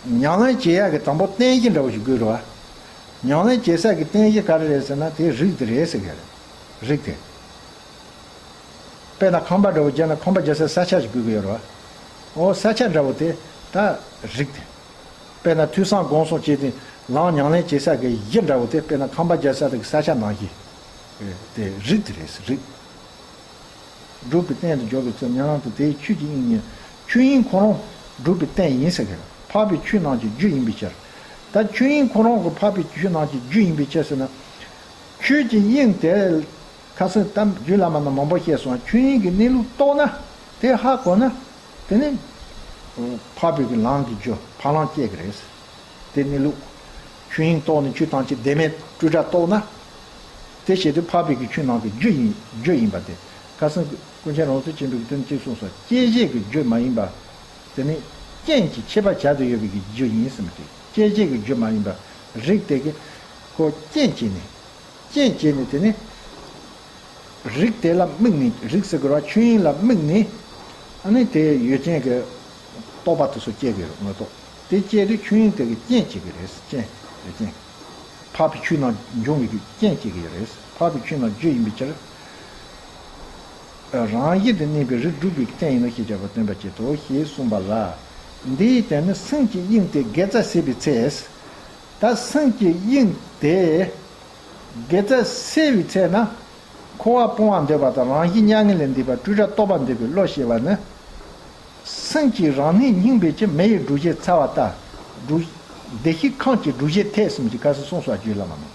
ཉམས་ལེན་བྱེད་ཡག་གི་དང་པོ་རྟེན་གཞི་འདྲ་བོ་ཞིག་དགོས་རེད་བ། ཉམས་ལེན་བྱེད་ས་གི་རྟེན་གཞི་ག་རེ་རེད་ཟེར་ན། དེ་རིགས་དེ་རེད་ཟེར་གི་རེད། རིགས་དེ། དཔེར་ན་ཁང་པ་འདྲ་བོ་བརྒྱབ་ན། ཁང་པ་རྒྱག་ས་ས་ཆ་ཞིག་དགོས་ཀྱི་ཡོད་རེད་བ། འོ་ས་ཆ་འདྲ་བོ་དེ་ད་རིགས་དེ། དཔེར་ན་ཐོས་བསམ་སྒོམ་གསུམ་བྱས་ཏེ་ལམ་ཉམས་ལེན་བྱེད་ས་གི་གཞི་འདྲ་བོ་དེ། དཔེར་ན་ཁང་པ་རྒྱག་ས་དེ་གི་ས་ཆ་ནང་བཞིན། དེ་རིགས་དེ་རེད། རིགས། སྒྲུབ་པའི་རྟེན་དུ་འཇོག་པའི་ཚུལ་ཉམས་ལེན་དུ། དེའི་ཆོས་ཀྱི་དབྱིངས་ཉིད་ཆོས་དབྱིངས་ཁོ་རང་སྒྲུབ་པའི་རྟེན་ཡིན་ཟེར་གི། འཕགས་པའི་ཆོས་རྣམས་ཀྱི་རྒྱུ་ཡིན་པའི་ཕྱིར། ད་ཆོས་དབྱིངས་ཁོ་རང་གི་འཕགས་པའི་ཆོས་རྣམས་ཀྱི་རྒྱུ་ཡིན་པའི་ཕྱིར་ཟེར་ན། ཆོས་ཀྱི་དབྱིངས་དེ། ཁ་སང་ད་རྒྱུད་བླ་མ་ནང་མང་པོ་བཤད་སོང་། ཆོས་དབྱིངས་ཀྱི་གནས་ལུགས་རྟོགས་ན། དེ་ཧ་གོ་ན། དེ་ནི་འཕགས་པའི་གི་ལམ་གྱི་རྒྱུ། འཕགས་ལམ་སྐྱེ་གི་རེད། དེ་གནས་ལུགས། ཆོས་དབྱིངས་རྟོགས་ནས་ཆོས་ཐམས་ཅད་བདེན་མེད་སྤྲོས་བྲལ་རྟོགས་ན། དེ་བྱེད་དུས་འཕགས་པའི་གི་ཆོས་རྣམས་ཀྱི་རྒྱུ་ཡིན། རྒྱུ་ཡིན་པ་དེ། ཁ་སང་ཀུན་མཁྱེན་རང་གྲོལ་ཆེན་པོས་དོན་གཅིག་གསུངས་སོ། བསྐྱེད་བྱེད་ཀྱི་རྒྱུ་མ་ཡིན་པ། དེ་ནི་རྐྱེན་གྱི་ཁྱད་པར་བྱ་དུ་ཡོད་པའི་གི་རྒྱུ་ཡིན་ཟེར་མི་དེ། བསྐྱེད་བྱེད་ཀྱི་རྒྱུ་མ་ཡིན་པ། རིགས་དེ་གི་ཁོ་རྐྱེན་བྱས་ནས། རྐྱེན་བྱས་ནས་དེ་ནི་རིགས་དེ་ལ་དམིགས་ནས། རིགས་ཟེར་དགོས་ར། ཆོས་དབྱིངས་ལ་དམིགས་ནས། ཨ་ནི་དེ་ཡུལ་ཅན་གྱི་རྟོག་པ་དེ་ཚོ་སྐྱེ་གི་ཡོད། དངོས་རྟོགས་དེ་སྐྱེ་དུས་ཆོས་དབྱིངས་དེ་གི་རྐྱེན་བྱེད་ཀྱི་རེད། རྐྱེན། ཡུལ་ཅན། འཕགས་པའི་ཆོས་རྣམས་འབྱུང་བའི་གི་རྐྱེན་བྱེད་ཀྱི་ཡོད་རེད། འཕགས་པའི་ཆོས་རྣམས་རྒྱུ་ཡིན་པའི་ཕྱིར། རང་བཞིན་དུ་གནས་པའི་རིགས་སྒྲུབ་པའི་རྟེན་ཡིན་ནོ་ཞེས་བྱ་བ་སྟོན་པར་བྱེད་དོ་ཞེས་གསུངས་པ་ལ། འདིའི་དོན་ནི་སེམས་ཀྱི་དབྱིངས་དེ་དགེ་རྩ་ཟད་པའི་ཚེ། ད་སེམས་ཀྱི་དབྱིངས་དེ་དགེ་རྩ་ཟད་པའི་ཚེ་ན། འཁོར་བ་སྤོང་བར་འདོད་པ་དང་། རང་བཞིན་མྱ་ངན་ལས་འདས་པ། སྤྲོས་བྲལ་རྟོགས་པར་འདོད་པའི་བློ་སྐྱེ་བ་ནི། སེམས་ཀྱི་རང་གནས་རྙིང་པའི་ཕྱིར། མེ་ཡི་སྒྲོན་གཞིར་འཚེར་བ་ལྟར། སྒྲོན། བདེ་གཤེགས་ཁམས་ཀྱི་སྒྲོན་གཞི་ཐེག་ཟེར་མི་ཅིག་ཁ་སང་གསུངས་སོང་། རྒྱུད་བླ་མ་ནང་།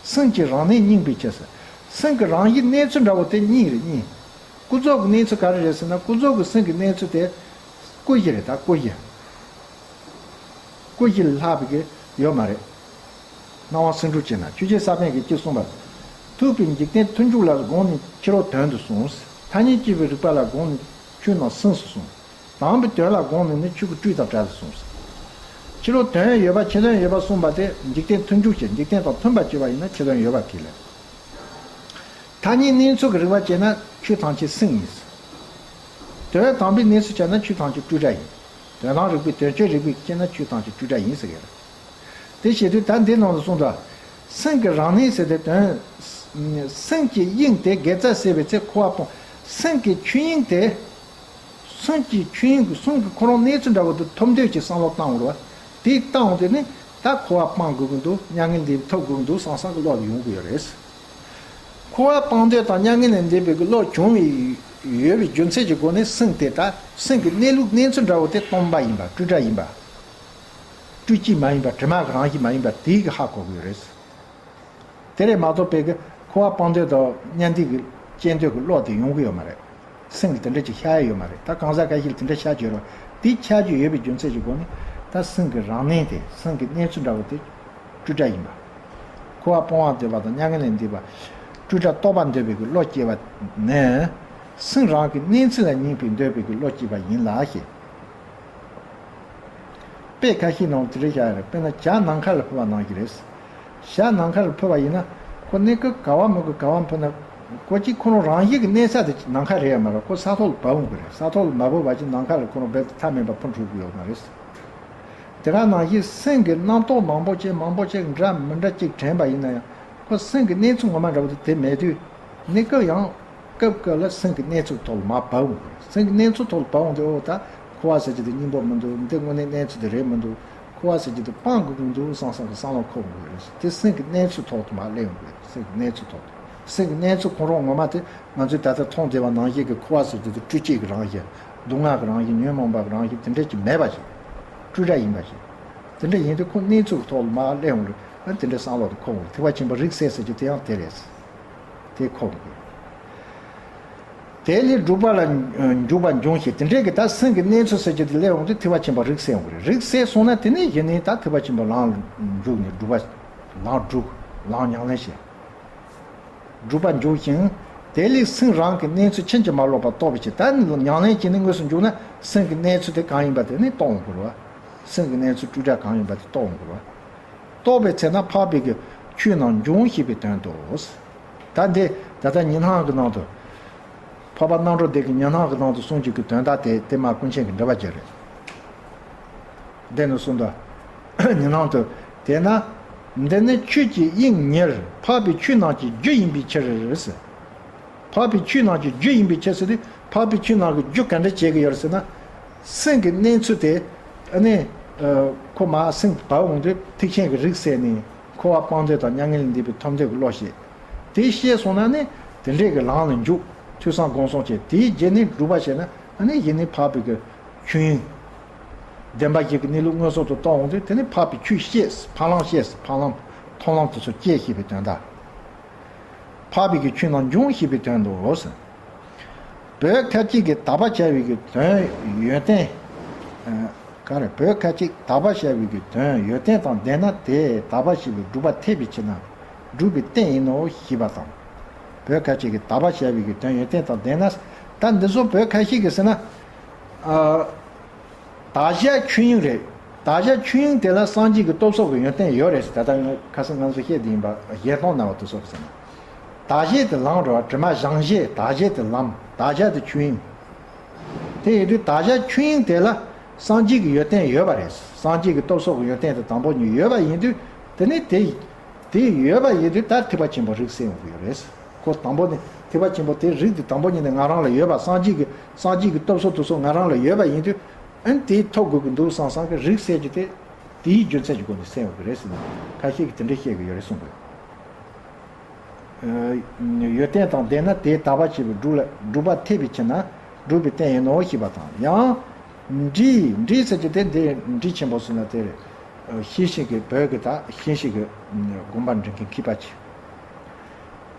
སེམས་ཀྱི་རང་གནས་རྙིང་པའི་ཕྱིར་ཟེར། སེམས་ཀྱི་རང་བཞིན་གནས་ཚུལ་འདྲ་བོ་དེ་རྙིང་རེད། རྙིང་། ཀུན་རྫོབ་ཀྱི་གནས་ཚུལ་ག་རེ་རེད་ཟེར་ན། ཀུན་རྫོབ་ཀྱི་སེམས་ཀྱི་གནས་ཚུལ་དེ་ཀུན་གཞི་རེད། ད་ཀུན་གཞི། ཀུན་གཞི་ལས་ལྷག་པའི་གི་ཡོད་མ་རེད། སྣང་བ་ཟིང་འཁྲུག་བྱེད་ན། ཆོས་རྗེ་ས་པཎ་གྱིས་ཅི་གསུངས་པ། ཐུབ་པའི་འཇིག་རྟེན་མཐུན་འཇུག་ལ་དགོངས་ནས་ཕྱི་རོལ་དོན་དུ་གསུངས། ཐ་སྙད་བཅད་པའི་རིགས་པ་ལ་དགོངས་ནས་ཆོས་རྣམས་ཟིན་སུ་གསུངས། དམ་པའི་དོན་ལ་དགོངས་ནས་ནི་ཆོས་ཀྱི་སྤྲོས་དང་བྲལ་ལ་གསུངས། ཕྱི་རོལ་དོན་ཡོད་པ་ཕྱི་དོན་ཡོད་པ་གསུངས་པ་དེ། འཇིག་རྟེན་མཐུན་འཇུག་བྱེད། འཇིག་རྟེན་དང་མཐུན་པར་གྱུར་པ་ཡིན་ན་ཕྱི་དོན་ཡོད་པ་གི་ལས། ཐ་སྙད་གནས་ཚུལ་གྱི་རིགས་པ་བྱས་ན་ཆོས་ཐམས་ཅད་སེམས་ཡིན། དོན་དམ་པའི་གནས་ཚུལ་བྱས་ན་ཆོས་ཐམས་ཅད་སྤྲོས་བྲལ་ཡིན། དོན་དམ་རིགས་པའི་དོན་སྤྱོད་རིགས་པས་དཔྱད་ན་ཆོས་ཐམས་ཅད་སྤྲོས་བྲལ་ཡིན་ཟེར་གི་རེད། དེ་བྱེད་དུས་ད་འདི་ནང་དུ་གསུངས་དོན། སེམས་ཀྱི་རང་གནས་ཟེར་ཏེ་དོན། སེམས་ཀྱི་དབྱིངས་དེ་དགེ་རྩ་ཟད་པའི་ཚེ་འཁོར་བ་སྤོང་། སེམས་ཀྱི་ཆོས་དབྱིངས་དེ། སེམས་ཀྱི་ཆོས་དབྱིངས་ཀྱི་སེམས་ཀྱི་ཁོ་རང་གནས་ཚུལ་འདྲ་བོ་དེ་ཐོབ་འདོད་ཀྱི་བསམ་བློ་བཏང་བ་རེད་བ། དེ་བཏང་བ་དེ་ནི་ད་འཁོར་བ་སྤང་དགོས་ཀྱི་འདུག་མྱ་ངན་ལས་ཐོབ་དགོས་ཀྱི་འདུག་བསམ་བསམ་གྱི་བློ་དེ་ཡོང་གི་ཡོད་རེད། འཁོར་བ་སྤང་འདོད་དང་མྱ་ངན་ལས་འདས་པའི་གི་བློ་བྱུང་བའི་ཡོད་པའི་རྒྱུ་མཚན་གྱི་སྒོ་ནས་སེམས་དེ་ད་སེམས་ཀྱི་གནས་ལུགས་གནས་ཚུལ་འདྲ་བོ་དེ་སྟོང་པ་ཡིན་པ། སྤྲོས་བྲལ་ཡིན་པ། སྤྲོས་བཅས་མ་ཡིན་པ། དྲི་མ་གི་རང་བཞིན་མ་ཡིན་པ་དེའི་གི་ཧ་གོ་གི་ཡོད་རེད། དེ་རེད་མ་གཏོགས་པའི་གི་འཁོར་བ་སྤང་འདོད་དང་མྱ་འདས་ཀྱི་སྐྱེ་འདོད་ཀྱི་བློ་དེ་ཡོང་གི་ཡོད་མ་རེད། སེམས་ཀྱི་དེ་འདྲ་ཅིག་ཤར་ཡ་ཡོད་མ་རེད། ད་གང་ཟག་ཁ་ཤས་ལ་དེ་འདྲ་ཤར་གྱི་ཡོད་རེད། དེ་ཤར་གྱི་ཡོད་པའི་རྒྱུ་མཚན་གྱི་སྒོ་ནས་ད་སེམས་ཀྱི་རང་གནས་དེ། སེམས་ཀྱི་གནས་ཚུལ་འདྲ་བོ་དེ་སྤྲོས་བྲལ་ཡིན་པ། འཁོར་བ་སྤོང་བར་འདོད་པ་དང་མྱ་ངན་ལས་འདས་པ། སྤྲོས་བྲལ་རྟོགས་པར་འདོད་པའི་གི་བློ་སྐྱེ་བ་ནི། སེམས་རང་གི་གནས་ཚུལ་ལ་སྙིང་པོས་འདོད་པའི་གི་བློ་སྐྱེ་བ་ཡིན་ལ་ཞེས། དཔེ་ཁ་ཤས་ནང་དེ་འདྲ་བཞག་ཡོད་རེད། དཔེར་ན་བྱ་ནམ་མཁའ་ལ་འཕུར་བ་ནང་བཞིན་རེད། བྱ་ནམ་མཁའ་ལ་འཕུར་བ་ཡིན་ན། ཁོ་གནས་སྐབས་ག་བ་མི་དགོས་ག་བ་འཕུར་ན། ཁོ་གཅིག་ཁོ་རང་རང་བཞིན་གྱི་གནས་ས་དེ་ནམ་མཁའ་རེད་ཡ་མ་རེད། ཁོ་ས་ཐོག་ལ་བབས་འོང་གི་རེད། ས་ཐོག་ལ་མ་བབས་པ་ཅིག་ནམ་མཁའ་ལ་ཁོ་རང་རྦད་དེ་མཐའ་མེད་པར་འཕུར་འགྲོ་གི་ཡོད་མ་རེད། དེ་ག་ནང་བཞིན་སེམས་ཀྱི་རྣམ་རྟོག་མང་པོ་ཅིག་མང་པོ་ཅིག་འདྲ་མི་འདྲ་ཅིག་དྲན་པ་ཡིན་ན་ཡང་། ཁོ་སེམས་ཀྱི་གནས་ཚུལ་ངོ་མ་འདྲ་བོ་དེ་དེ་མེད་དུས། གནས་སྐབས་ཡང་ སྐབས་སྐབས་ལ་སེམས་ཀྱི་གནས་ཚུལ་ཐོག་ལ་མར་བབས་འོང་གི་རེད། སེམས་ཀྱི་གནས་ཚུལ་ཐོག་ལ་བབས་འོང་དུས་ཨོ་ད་འཁོར་བ་ཟེར་གྱི་དེ་སྙིང་པོ་མི་འདུག་འདི་དངོས་གནས་གནས་ཚུལ་དེ་རེད་མི་འདུག་འཁོར་བ་ཟེར་གྱི་དེ་སྤང་དགོས་ཀྱི་འདུག་བསམ་བསམ་གྱི་བསམ་བློ་འཁོར་འོང་གི་རེད། དེ་སེམས་ཀྱི་གནས་ཚུལ་ཐོག་ཏུ་མར་སླེབས་འོང་གི་རེད། སེམས་ཀྱི་གནས་ཚུལ་ཐོག་ཏུ། སེམས་ཀྱི་གནས་ཚུལ་ཁོ་རང་ངོ་མ་དེ་ང་ཚོས་ད་ལྟ་མཐོང་བསྡད་པ་ནང་བཞིན་གྱི་འཁོར་བ་ཟེར་གྱི་དེ་སྤྲོས་བཅས་ཀྱི་རང་བཞིན། སྡུག་བསྔལ་གྱི་རང་བཞིན། ཉོན་མོངས་པ་གི་རང་བཞིན་དེ་འདྲ་ཅིག་མེད་པ་ཞིག་སྤྲོས་བྲལ་ཡིན་པ་ཞིག་དེ་འདྲ་ཡིན་དུས་ཁོ་གནས་ཚུལ་གྱི་ཐོག་ལ་མར་སླེབས་འོང་གི་རེད། དེ་འདྲའི་བསམ་བློ་དེ་འཁོར་འོང་གི་རེད། ཐེག་པ་ཆེན་པོ་རིགས་གསལ་ཟེར་གྱི་དེ་ཡང་དེ་རེད། དེ་ཁོ་གི། དེ་ལས་སྒྲུབ་པ་ལ་འཇུག་པ་འབྱུང་ཞེས་དེ་འདྲའི་གི་ད་སེམས་ཀྱི་གནས་ཚུལ་ཟེར་གྱི་དེ་སླེབས་འོང་དུས་ཐེག་པ་ཆེན་པོ་རིགས་གསལ་འོང་གི་རེད། རིགས་གསལ་སོང་ན་དེ་ནས་གཞི་ནས་ད་ཐེག་པ་ཆེན་པོ་ལམ་ལ་འཇུག་ནས་སྒྲུབ་པ་ལམ་སྒྲུབ། ལམ་ཉམས་ལེན་བྱེད། སྒྲུབ་པ་འཇུག་ཞིང་། དེ་ལས་སེམས་རང་གི་གནས་ཚུལ་ཕྱིན་ཅི་མ་ལོག་པར་རྟོགས་པའི་ཕྱིར། ད་ཉམས་ལེན་བྱས་ནས་དངོས་སུ་འཇུག་ན་སེམས་ཀྱི་གནས་ཚུལ་དེ་གང་ཡིན་པ་དེ་ནི་རྟོགས་འོང་གི་རེད་བ། སེམས་ཀྱི་གནས་ཚུལ་སྤྲོས་བྲལ་གང་ཡིན་པ་དེ་རྟོགས་འོང་གི་རེད་བ། རྟོགས་པའི་ཚེ་ན་འཕགས་པའི་གི་ཆོས་རྣམས་འབྱུང་ཞེས་པའི་དོན་ཏོ། ད་འདི་ད་ལྟ་ཉི་སྣང་གི་ནང་དུ། འཕགས་པ་རྣམ་གྲོལ་སྡེ་གི་ཉི་སྣང་གི་ནང་དུ་གསུངས་ཀྱི་གི་དོན་དག་དེ་དེ་མ་ཀུན་མཁྱེན་གྱི་འགྲེལ་པ་ཅིག་རེད། འདི་ནི་གསུངས་དོ། ཉི་སྣང་དུ། དེས་ན། འདི་ནི་ཆོས་ཀྱི་དབྱིངས་ཉིད་འཕགས་པའི་ཆོས་རྣམས་ཀྱི་རྒྱུ་ཡིན་པའི་ཕྱིར། འཕགས་པའི་ཆོས་རྣམས་ཀྱི་རྒྱུ་ཡིན་པའི་ཕྱིར་ཟེར་དུས་འཕགས་པའི་ཆོས་རྣམས་ཀྱི་རྒྱུ་ག་འདྲ་བྱེད་ཀྱི་ཡོད་རེད་ཟེར་ན། སེམས་ཀྱི་གནས་ཚུལ་དེ། ཨ་ནི། ཁོ་མར་སེམས་བབས་འོང་དུས་ཐེག་ཆེན་གྱི་རིགས་གསལ་ནས་འཁོར་བ་སྤང་འདོད་དང་མྱ་ངན་ལས་འདས་པའི་ཐོབ་འདོད་ཀྱི་བློ་ཞེས། དེ་ཤེས་སོང་ན་ནི་དེ་འདྲས་ཀྱི་ལམ་ལ་འཇུག་ཐོས་བསམ་སྒོམ་གསུམ་བྱས། དེའི་རྗེས་ནས་སྒྲུབ་པ་བྱས་ན་ཨ་ནི་གཞི་ནས་འཕགས་པའི་གི་ཆོས་དབྱིངས། བདེན་པ་བཞི་གི་གནས་ལུགས་མངོན་སུམ་དུ་རྟོགས་འོང་དུས་དེ་ནི་འཕགས་པའི་ཆོས་ཤེས། འཕགས་ལམ་ཤེས། འཕགས་ལམ་མཐོང་ལམ་དེ་ཚོ་སྐྱེ་ཞེས་པའི་དོན་དག་འཕགས་པའི་གི་ཆོས་རྣམས་འབྱུང་ཞེས་པའི་དོན་ཏོ། བོད་ཁ་ཅིག་གིས་དག་པ་བྱ་བའི་གི་དོན་ཡོན་ཏན། ག་རེ། བོད་ཁ་ཅིག་དག་པ་བྱ་བའི་གི་དོན་ཡོན་ཏན་དང་ལྡན་ན་དེ་དག་པ་བྱེད་པའི་སྒྲུབ་པ་འཐད་པའི་ཕྱིར་ན་སྒྲུབ་པའི་རྟེན་ཡིན་ནོ་ཞེས་པ་དང་། བོད་ཁ་ཅིག་གིས་དག་པ་བྱ་བའི་གི་དོན་ཡོན་ཏན་དང་ལྡན་ན། ད་འདི་ཚོ་བོད་ཁ་ཤས་ཀྱིས་ཟེར་ན། ཨ། དག་བྱ་ཆོས་དབྱིངས་རེད། དག་བྱ་ཆོས་དབྱིངས་དེ་ལ་སངས་རྒྱས་ཀྱི་སྟོབས་སོགས་ཀྱི་ཡོན་ཏན་ཡོད་རེད་ཟེར། ད་ལྟ་ང་ཁ་སང་ང་ཚོ་བཤད་དེ་ཡིན་པ་གཞལ་སྟོང་ན་བ་དེ་སོགས་ཟེར་ན། དག་བྱ་དེ་ལམ་རེད་བ། དྲི་མ་སྦྱང་བྱེད། དག་བྱ་དེ་ལམ། དག་བྱ་དེ་ཆོས་དབྱིངས། དེ་ཡིན་དུས་དག་བྱ་ཆོས་དབྱིངས་དེ་ལ་སངས་རྒྱས་ཀྱི་ཡོན་ཏན་ཡོད་པ་རེད། སངས་རྒྱས་ཀྱི་སྟོབས་སོགས་ཀྱི་ཡོན་ཏན་དེ་དང་པོ་ཉིད་ཡོད་པ་ཡིན་དུས་དེ་ནི་དེ། དེ་ཡོད་པ་ཡིན་དུས་ད་ཐེག་པ་ཆེན་པོ་རིགས་གསལ་འོང་གི་ཡོད་རེད། ཁོ་དང་པོ་ནི་ཐེག་པ་ཆེན་པོ་དེ་རིགས་དེ་དང་པོ་ཉིད་ནས་ང་རང་ལ་ཡོད་པ། སངས་རྒྱས་ཀྱི་སངས་རྒྱས་ཀྱི་སྟོབས་སོགས་དེ་ཚོ་ང་རང་ལ་ཡོད་པ་ཡིན་དུས། ཨ་ནི་དེ་ཐོབ་དགོས་ཀྱི་འདུག་བསམ་བསམ་གི་རིགས་གསལ་རྒྱུ་དེ་དེའི་རྒྱུ་མཚན་གྱི་སྒོ་ནས་གསལ་འོང་གི་རེད་ཟེར་ནས་ཁ་ཤས་ཀྱིས་དེ་འདྲ་བཤད་ཀྱི་ཡོད་རེད་གསུངས་དགོས། ཡོན་ཏན་དང་ལྡན་ན་དེས་དག་པ་བྱེད་པའི་སྒྲུབ་ལ་སྒྲུབ་པ་འཐད་པའི་ཕྱིར་ན་སྒྲུབ་པའི་རྟེན་ཡིན་ནོ་ཞེས་པ་དང་། ཡང་། འབྲས། འབྲས་ཟེར་གྱི་དེ་འདི་འབྲས་ཆེན་པོ་ཟེར་ན་དེ་རེད། ཤེས་བཞིན་གྱི་བོད་ཀྱི་ད་ཤེས་བཞིན་གྱི་དགོན་པ་འདྲེན་མཁན་མཁས་པ་ཅིག་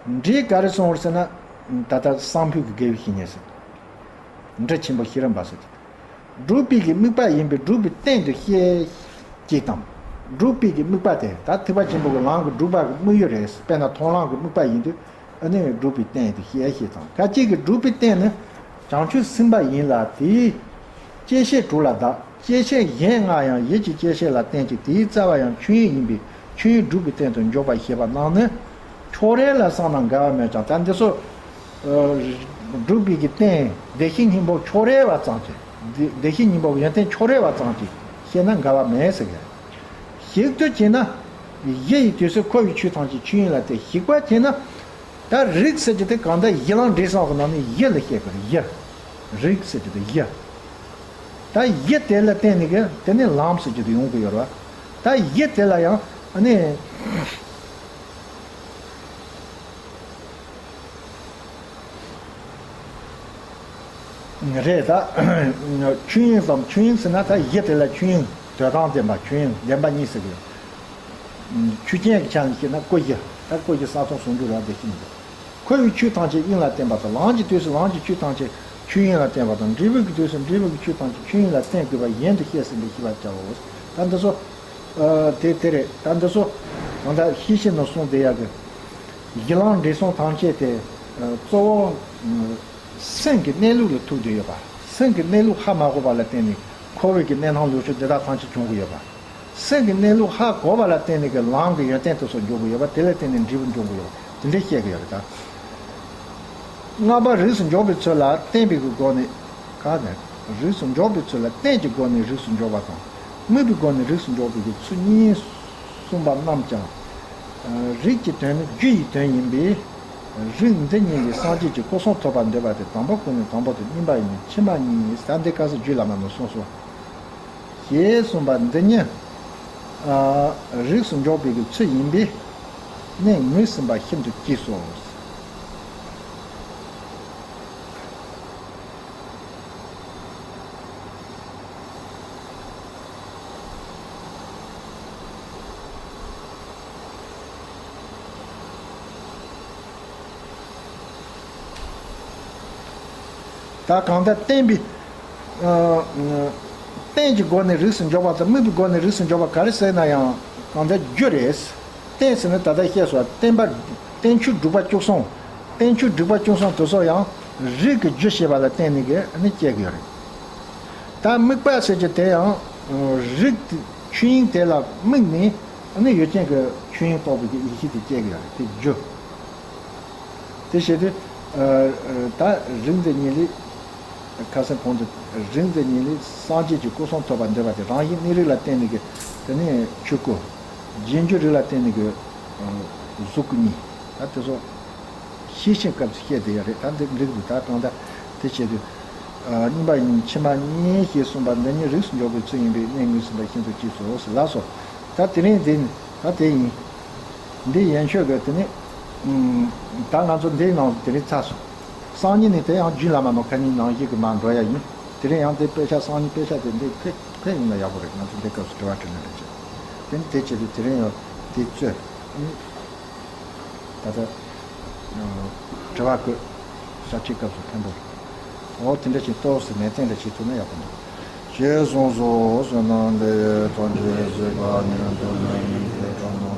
འབྲས་ག་རེ་གསུངས་པ་རེད་ཟེར་ན། ད་ལྟ་སང་ཕོད་ཀྱི་དགེ་བའི་བཤེས་གཉེན་ཟེར། འབྲས་ཆེན་པོ་ཤེས་རབ་འབའ་ཟེར་གྱི། སྒྲུབ་པའི་གི་དམིགས་པ་ཡིན་པས་སྒྲུབ་པའི་རྟེན་དུ་བཤད་ཅེས་དང་། སྒྲུབ་པའི་གི་དམིགས་པ་དེ་ད་ཐེག་པ་ཆེན་པོ་གི་ལམ་གྱི་སྒྲུབ་པ་གི་དམིགས་ཡུལ་རེད། དཔེར་ན་མཐོང་ལམ་གྱི་དམིགས་པ་ཡིན་དུས་ཨ་ནི་སྒྲུབ་པའི་རྟེན་དུ་བཤད་ཅེས་དང་། ཁ་ཅིག་གིས་སྒྲུབ་པའི་རྟེན་ནི་བྱང་ཆུབ་སེམས་དཔའ་ཡིན་ལ་དེའི་བཅད་ཤེས་དྲུག་ལ་བདག་བཅད་ཤེས་གཞན་ལྔ་ཡང་ཡིད་ཀྱི་བཅད་ཤེས་ལ་བརྟེན་ཅིང་དེའི་རྩ་བ་ཡང་ཆོས་དབྱིངས་ཡིན་པས་ཆོས་དབྱིངས་སྒྲུབ་པའི་རྟེན་དུ་འཇོག་པ་ཞེས་པ་རྣམས་ནི། ཕྱོགས་རེ་ལ་བསམ་ན་འགལ་བ་མེད་ཀྱང་། ད་འདི་ཚོ། ཨ། སྒྲུབ་པའི་གི་རྟེན་བདེ་གཤེགས་སྙིང་པོ་ཕྱོགས་རེ་བ་ཙམ་གྱིས། བདེ་བདེ་གཤེགས་སྙིང་པོ་གི་ཡོན་ཏན་ཕྱོགས་རེ་བ་ཙམ་གྱིས་བཤད་ན་འགལ་བ་མེད་ཟེར་གི། ཞིབ་ཏུ་བྱས་ན། གཞི་ཡི་དུས་སུ་འཁོར་བའི་ཆོས་ཐམས་ཅད་ཆོས་དབྱིངས་ལ་བརྟེན། ཞིབ་པ་བྱས་ན། ད་རིགས་ཟེར་གྱི་དེ་གང་ལྟར་གཞི་ལམ་འབྲས་གསུམ་གྱི་ནང་ནས་གཞི་ལ་བཤད་པ་རེད། གཞི། རིགས་ཟེར་གྱི་དེ་གཞི། ད་གཞི་དེ་ལ་བརྟེན་ནས་གི་དེ་ནས་ལམ་ཟེར་གྱི་དེ་ཡོང་གི་ཡོད་རེད་བ། ད་གཞི་དེ་ལ་ཡང་ཨ་ནི། རེད་ད། ཆོས་དབྱིངས་སམ་ཆོས་དབྱིངས་ཟེར་ན་ད་གཞི་དེ་ལ་ཆོས་དབྱིངས་དོན་དམ་བདེན་པ། ཆོས་དབྱིངས་བདེན་པ་གཉིས་ཟེར་གི། ཆོས་ཅན་གྱི་ཆ་ནས་བཤད་ན་སྐུ་གཞི། ད་སྐུ་གཞི་ས་སྟོང་ཟུང་འཇུག་རང་བདེ་གཤེགས་སྙིང་པོ། འཁོར་བའི་ཆོས་ཐམས་ཅད་དབྱིངས་ལ་བརྟེན་པ་དང་། ལམ་གྱི་དུས་སུ་ལམ་གྱི་ཆོས་ཐམས་ཅད་ཆོས་དབྱིངས་ལ་བརྟེན་པ་དང་། འབྲས་བུ་གི་དུས་སུ་འབྲས་བུ་གི་ཆོས་ཐམས་ཅད་ཆོས་དབྱིངས་ལ་བརྟེན་དགོས་པ་གཞན་དུ་བཤད་ཟིན་པས་ཤེས་པར་བྱའོ། ད་འདི་ཚོ། ཨ། དེ་དེ་རེད། ད་འདི་ཚོ་གང་ལྟར་ཤེས་བྱེད་ནང་གསུངས་བསྡད་ཡག་གི། གཞི་ལམ་འབྲས་གསུམ་ཐམས་ཅད་དེ། ཨ། གཙོ་བོ། ཨ། སེམས་ཀྱི་གནས་ལུགས་ལ་ཐུག་བསྡད་ཡོད་པ། སེམས་ཀྱི་གནས་ལུགས་ཧ་མ་གོ་བ་ལ་བརྟེན་ནས་འཁོར་བའི་གི་གནས་སྣང་ལོག་ཕྱོགས་འདི་དག་ཐམས་ཅད་བྱུང་གི་ཡོད་པ། སེམས་ཀྱི་གནས་ལུགས་ཧ་གོ་བ་ལ་བརྟེན་ནས་ཀྱི་ལམ་གྱི་ཡོན་ཏན་དེ་ཚོ་འབྱུང་གི་ཡོད་པ། དེ་ལ་བརྟེན་ནས་འབྲས་བུ་འབྱུང་གི་ཡོད་པ། དེ་འདྲ་བཤད་ཀྱི་ཡོད་རེད་ད། ལྔ་པ་རིགས་སུ་འཇོག་པའི་ཚུལ་ལ་བརྟེན་པའི་གི་སྒོ་ནས། ག་ནས། རིགས་སུ་འཇོག་པའི་ཚུལ་ལ་རྟེན་གྱི་སྒོ་ནས་རིགས་སུ་འཇོག་པ་དང་། དམིགས་པའི་སྒོ་ནས་རིགས་སུ་འཇོག་པའི་གི་ཚུལ་གཉིས་གསུངས་པ་རྣམས་ཀྱང་། རིགས་ཀྱི་དོན་ནི་རྒྱུ་ཡི་དོན་ཡིན་པས། རིགས་འདི་གཉིས་ལས་སངས་རྒྱས་ཀྱི་སྐུ་གསུང་ཐོབ་པར་འདོད་པ་དེ་དང་པོ་ཀུན་ནས་དང་པོ་དང་། གཉིས་པ་ཡིན་ཕྱི་མ་གཉིས་ཡིན། ད་འདི་སྐབས་སུ་རྒྱུད་བླ་མ་ནས་གསུངས་སོ། ཞེས་གསུངས་པ་འདི་ཉིད། ཨ། རིགས་སུ་འཇོག་པའི་གི་ཚུལ་ཡིན་པས་གནད་ངོས་ཟིན་པ་ཤིན་ཏུ་གཅེས་སོ། ད་གང་ལྟར་བསྟན་པའི། ཨ། བསྟན་གྱི་སྒོ་ནས་རིགས་སུ་འཇོག་པ་དང་དམིགས་པའི་སྒོ་ནས་རིགས་སུ་འཇོག་པ་ག་རེ་ཟེར་ན་ཡང་གང་ལྟར་རྒྱུ་རེད། བསྟན་ཟེར་ན་ད་ལྟ་བཤད་སོང་། བསྟན་པ། བསྟན་ཆོས་སྒྲུབ་པ་བཅུ་གསུམ། བསྟན་ཆོས་སྒྲུབ་པ་བཅུ་གསུམ་དེ་ཚོ་ཡང་རིགས་ཀྱི་རྒྱུ་བྱས་པ་ལ་བརྟེན་ནས་གི་ནི་སྐྱེ་གི་ཡོད་རེད། ད་དམིགས་པ་ཟེར་གྱི་དེ་ཡང་རིགས་དེ་ཆོས་དབྱིངས་དེ་ལ་དམིགས་ནས་ནི་ཡུལ་ཅན་གྱི་ཆོས་དབྱིངས་རྟོགས་པའི་གི་ཡེ་ཤེས་དེ་སྐྱེ་གི་ཡོད་རེད། དེ་རྒྱུ། དེ་བྱས་ཏེ། ཨ། ཨ། ད་རིགས་འདི་གཉིས་ལས། ཁ་སང་གོང་དུ། རིགས་འདི་གཉིས་ལས་སངས་རྒྱས་ཀྱི་སྐུ་གསུང་ཐོབ་པར་འདོད་པ་དེ་རང་བཞིན་གནས་རིགས་ལ་བརྟེན་ནས་གི། དེ་ནས་ཆོས་སྐུ། རྗེས་འཇུག་རིགས་ལ་བརྟེན་ནས་གི། ཨ། གཟུགས་སྐུ་གཉིས། ད་དེ་ཚོ་ཤེས་བཞིན་སྐབས་སུ་བཤད་དེ་ཡོད་རེད། ད་འདི་འགྲིག་འདུག་ད་གང་ལྟར་དེ་བྱས་དུས། ཨ། གཉིས་པ་ཡིན་ཕྱི་མ་གཉིས་ཞེས་གསུངས་པ་འདི་ཉིད་རིགས་སུ་འཇོག་པའི་ཚུལ་ཡིན་པས་གནད་ངོས་ཟིན་པ་ཤིན་ཏུ་གཅེས་སོ། ལགས་སོ། ད་དེ་རིང་འདི་ནི་ད་དེ་ཡིན། འདི་ཡན་ཆོད་ཀྱི་དེ་ནི། ཨུམ། ད་ང་ཚོ་འདིའི་ནང་དེ་རིང་ཚར་སོང་། སང་ཉིན་ནས་དེ་ཡང་རྒྱུད་བླ་མ་ནང་ཁ་ཉིན་ནང་བཞིན་གྱི་མར་འགྲོ་ཡ་ཡིན། དེ་རིང་ཡང་དེ་དཔེ་ཆ་སང་ཉིན་དཔེ་ཆ་དེ་འདི་ཕེབས་ཕེབས་ཡོང་ན་ཡག་པོ་རེད། ང་ཚོ་འདི་སྐབས་སུ་དྲི་བ་དྲིས་ལན་རེ་བྱེད། དེ་ནི་དེ་བྱེད་དུས་དེ་རིང་ཡང་དེ་རྩོད། ཨུམ། ད་ལྟ། ཨ། དྲི་བ་བཀོད། ས་བཅད་སྐབས་སུ་ཕན་པོ་རེད། འོ་དེ་འདྲ་ཞིག་ཏོག་ཙམ་ནན་ཏན་འདྲ་བྱེད་ཐུབ་ན་ཡག་པོ་འདུག་ཅེས་གསུངས་སོ། བསོད་ནམས་འདི་ཡིས་ཐམས་ཅད་གཟིགས་པ་ཉིད། ཐོབ་ནས་ཉེས་པའི་དགྲ་རྣམས་